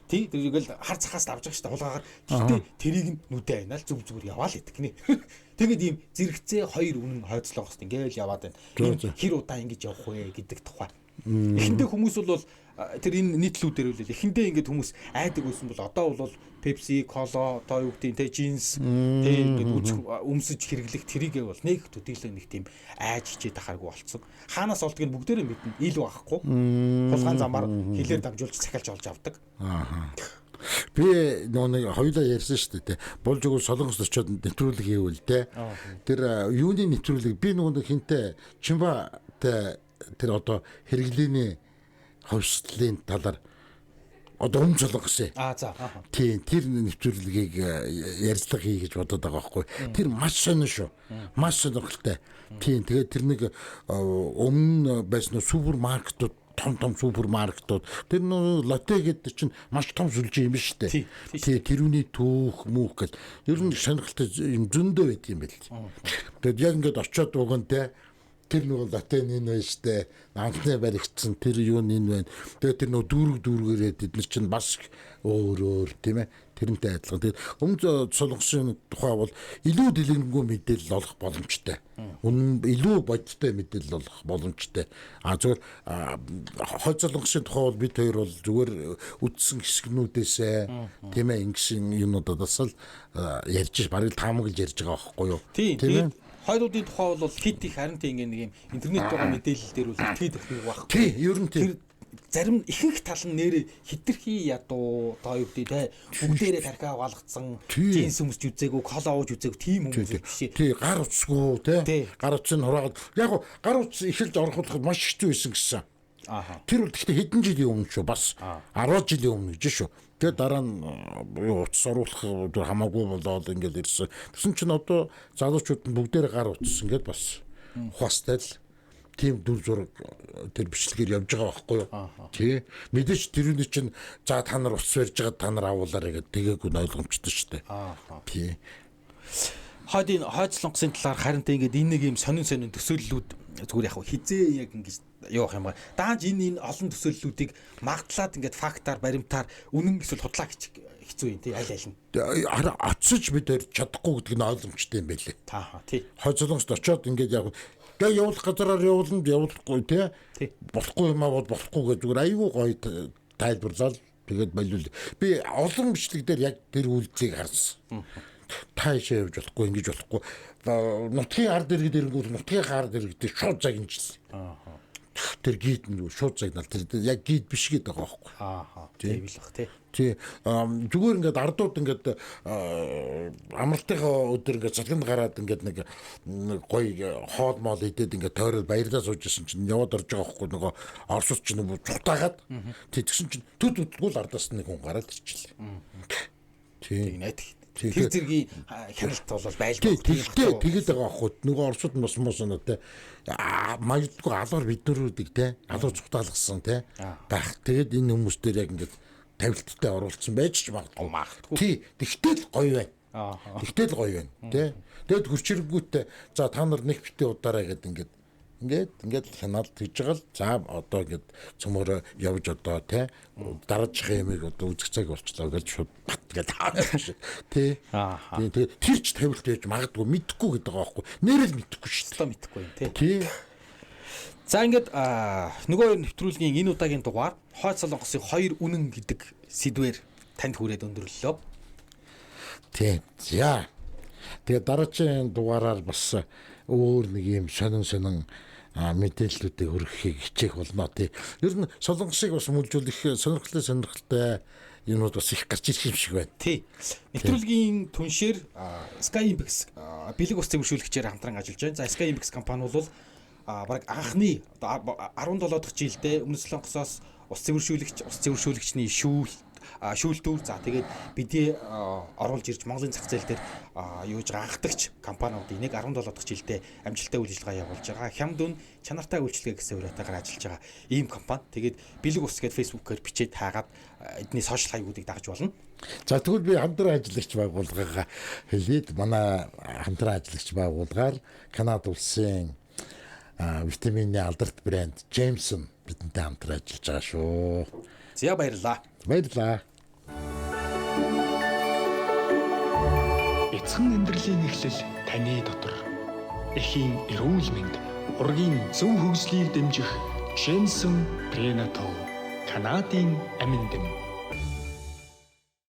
Тий, тэгэл хар цахаас авч байгаа шүү дээ хулгаагаар. Гэхдээ тэрийг нь нүдэ айнаал зүг зүгээр яваал идэг гинэ. Тэгээд ийм зэрэгцээ хоёр үнэн хойд солонгост ингээл яваад байна. Хэр удаа ингэж явах вэ гэдэг тухай. Эхэндээ хүмүүс бол тэр энэ нийтлүүдээр үл эхэндээ ингээд хүмүүс айдаг байсан бол одоо бол Pepsi, Cola, одоо юу гэдэг те джинс те ингээд үзэх өмсөж хэрэглэх тэрийгээ бол нэг төдийлөн нэг тийм айж хичээд ахааргүй болцсон. Хаанаас олдгийг бүгдээрээ мэднэ. Ил байхгүй. Хулгайн замаар хилээр дамжуулж захиалж олж авдаг. Аа. Би нөгөө нэг хоёулаа ярьсан шүү дээ. Болж өгвөл Солонгост очиод нэвтрүүлэг хийвэл те. Тэр юуны нэвтрүүлэг би нөгөө нэг хинтээ Чимбатай тэр одоо хэрэглээний хувьслалын талаар Одоо Өмнө Солонгосын. Аа за. Тийм, тэр нэвтрүүлгийг ярилцлага хий гэж бодоод байгаа байхгүй. Тэр маш сонин шүү. Маш сонирхолтой. Тийм, тэгээд тэр нэг өмнө байсан супермаркетууд, том том супермаркетууд, тэр нөө Лотте гэдэг чинь маш том сүлжээ юм шүү дээ. Тий, тэрүүний түүх түүх гэл ер нь сонирхолтой юм зөндөө байдаг юм байл. Тэгээд яг ингээд очиод уг нь те тэр нөгөө Лотте энэ байна шүү дээ. Анхны баригдсан тэр юу нь энэ байна. Тэгээд тэр нөгөө дүүрэг дүүргээрээ тэд нар чинь бас өөр өөр тийм ээ тэрнтэй адилхан. Тэгээд Өмнө Солонгосын тухай бол илүү дэлгэрэнгүй мэдээлэл олох боломжтой. Үнэн илүү бодиттой мэдээлэл олох боломжтой. А зүгээр Хойд Солонгосын тухай бол бид хоёр бол зүгээр үдсэн хэсгнүүдээсээ тийм ээ ингэсэн юмнуудаас л ярьж барыг таамаглаж ярьж байгаа байхгүй юу? Тийм ээ. Хойдуудын тухай бол хит их харин тийм ингээ нэг юм интернет байгаа мэдээлэл дээр бол итгэхэд өгөх байхгүй. Тийм, ер нь тийм. Зарим ихэнх тал нь нэрээ хитрхи ядуу одоо юу гэдэг те бүгдээрээ тархиа угаалгацсан джинс өмсч үзээгүй, кола ууж үзээгүй тийм хүмүүс биш. Тий, гар утсгүй те. Гар утсыг хураагаад яг гар утас эхэлж ороход маш хэцүү байсан гэсэн. Аа. Тэр бол гэхдээ хэдэн жилийн өмнө шүү, бас 10 жилийн өмнө гэж шүү. Тэгээ дараа нь утас оруулах хамаагүй болоод ингээл ирсэн. Тэгсэн чинь одоо залуучууд нь бүгдээрээ гар утас ингээд бас ухаастай л тийм дүр зураг тэр бичлэгээр явж байгаа байхгүй юу? Тий. Мэдээч тэрүүний чинь за та нар утас барьж байгаа та нар агуулаарай гэдэг тэгээгүй нь ойлгомжтой шүү дээ. Тий. Хойдын Хойд Солонгосын талаар харин тэ ингээд энэ нэг юм сонин сонин төсөөллүүд зүгээр яг хизээ яг ингэж явах юм ба. Даанч энэ олон төсөөллүүдийг магадлаад ингээд фактаар баримтаар үнэн эсвэл худлаа гэж хэцүү юм тий аль аль нь. Харин очиж бид хоёр чадахгүй гэдэг нь ойлгомжтой юм байлээ. Таа тий. Хойд Солонгост очиод ингээд яг тэгээ явуулах газараар явуулна явуулахгүй тий. Болохгүй юм аа бол болохгүй гэж зүгээр айгүй гоё тайлбарлал тэгээд болвол би олон бичлэг дээр яг тэр үйлдэлийг харсан. Та ийшээ явж болохгүй ингэж болохгүй. Нутгийн ард иргэд ирэнгүүт нутгийн ард иргэдийг шууд загинжлаа. Аа. Тэр гид нь шууд загнал тэр яг гид биш гэдэг байгаа байхгүй. Аа. Тийм л бах тий. Тий. Зүгээр ингээд ардууд ингээд амралтынхаа өдөр ингээд цалганд гараад ингээд нэг гоё хоол моол идээд ингээд тойрол баярлаа сууж исэн чинь яваад орж байгаа байхгүй нөгөө орсууд чинь цухтаагаад тий тэгсэн чинь төд өдгөө л ардаас нэг хүн гараад ирчихлээ. Тий. Найд. Тэр зэргийн хяналт бол байлгүй. Тэгтээ тэгээд байгаа байхгүй нөгөө орсууд нь бас муу те магадгүй алуур биднэрүүдийг те алуур цухтаалгасан те байх. Тэгээд энэ хүмүүс дээр яг ингээд тавилттай оруулсан байж ч магадгүй. Тий, тэгтэл л гоё байна. Тэгтэл л гоё байна тий. Тэгэд хөрчирэнгүүтээ за та нар нэг битээ удараа гэд ингээд ингээд хяналт хийж байгаа л за одоо ингээд цөмөрөө явж одоо тий дараачих юмыг одоо үзэх цаг болчлоо гэж шууд бат гэж таарч тий. Тий, тэр ч тавилт байж магадгүй мэдхгүй гэдэг байгаа байхгүй. Нэрэл мэдхгүй шүү дээ. Мэдхгүй юм тий. Тий. За ингээд нөгөө нэвтрүүлгийн энэ удаагийн дугаар Хойд Солонгосын хоёр үнэн гэдэг сэдвээр танд хүрээд өндөрлөлөө. Тий. За. Тэгээ дараагийн дугаараар бас өөр нэг юм сонин сонин мэдээллүүдийг хүргэхийг хичээх болно тий. Ер нь Солонгосыг бас мүлжүүлэх сонирхолтой юмнууд бас их гарч ирэх юм шиг байна. Тий. Нэвтрүүлгийн түншээр Sky Impex бэлэг ус цэвэршүүлэгчээр хамтран ажиллаж байна. За Sky Impex компани бол бараг анхны 17 дахь жилдээ Өмнөд Солонгосоос ус цэвэршүүлэгч, ус цэвэршүүлэгчний шүүлтүүр за тэгээд бидний оруулж ирж Монголын зах зээл дээр юу гэж анхдагч компаниудын нэг 17 дахь жилдээ амжилттай үйл ажиллагаа явуулж байгаа. Хямд үн чанартай үйлчилгээ гэсэн уриатайгаар ажиллаж байгаа ийм компани. Тэгээд бэлэг ус гээд Facebook-оор бичээд таагаад эдний сошиал хаягуудыг дагаж болно. За тэгвэл би хамтран ажиллагч байгууллагаа хэлээд манай хамтран ажиллагч байгууллагаар Канада улсын витамины алдарт брэнд Jameson бидэнтэй хамтран ажиллаж байгаа шүү. За баярлалаа. Баярлалаа. Эцхэн амьдралын эхлэл таны дотор. Эхийн эрүүл мэнд, ургийн зөв хөгжлийг дэмжих Jameson Prenatal Канадын амин дэм.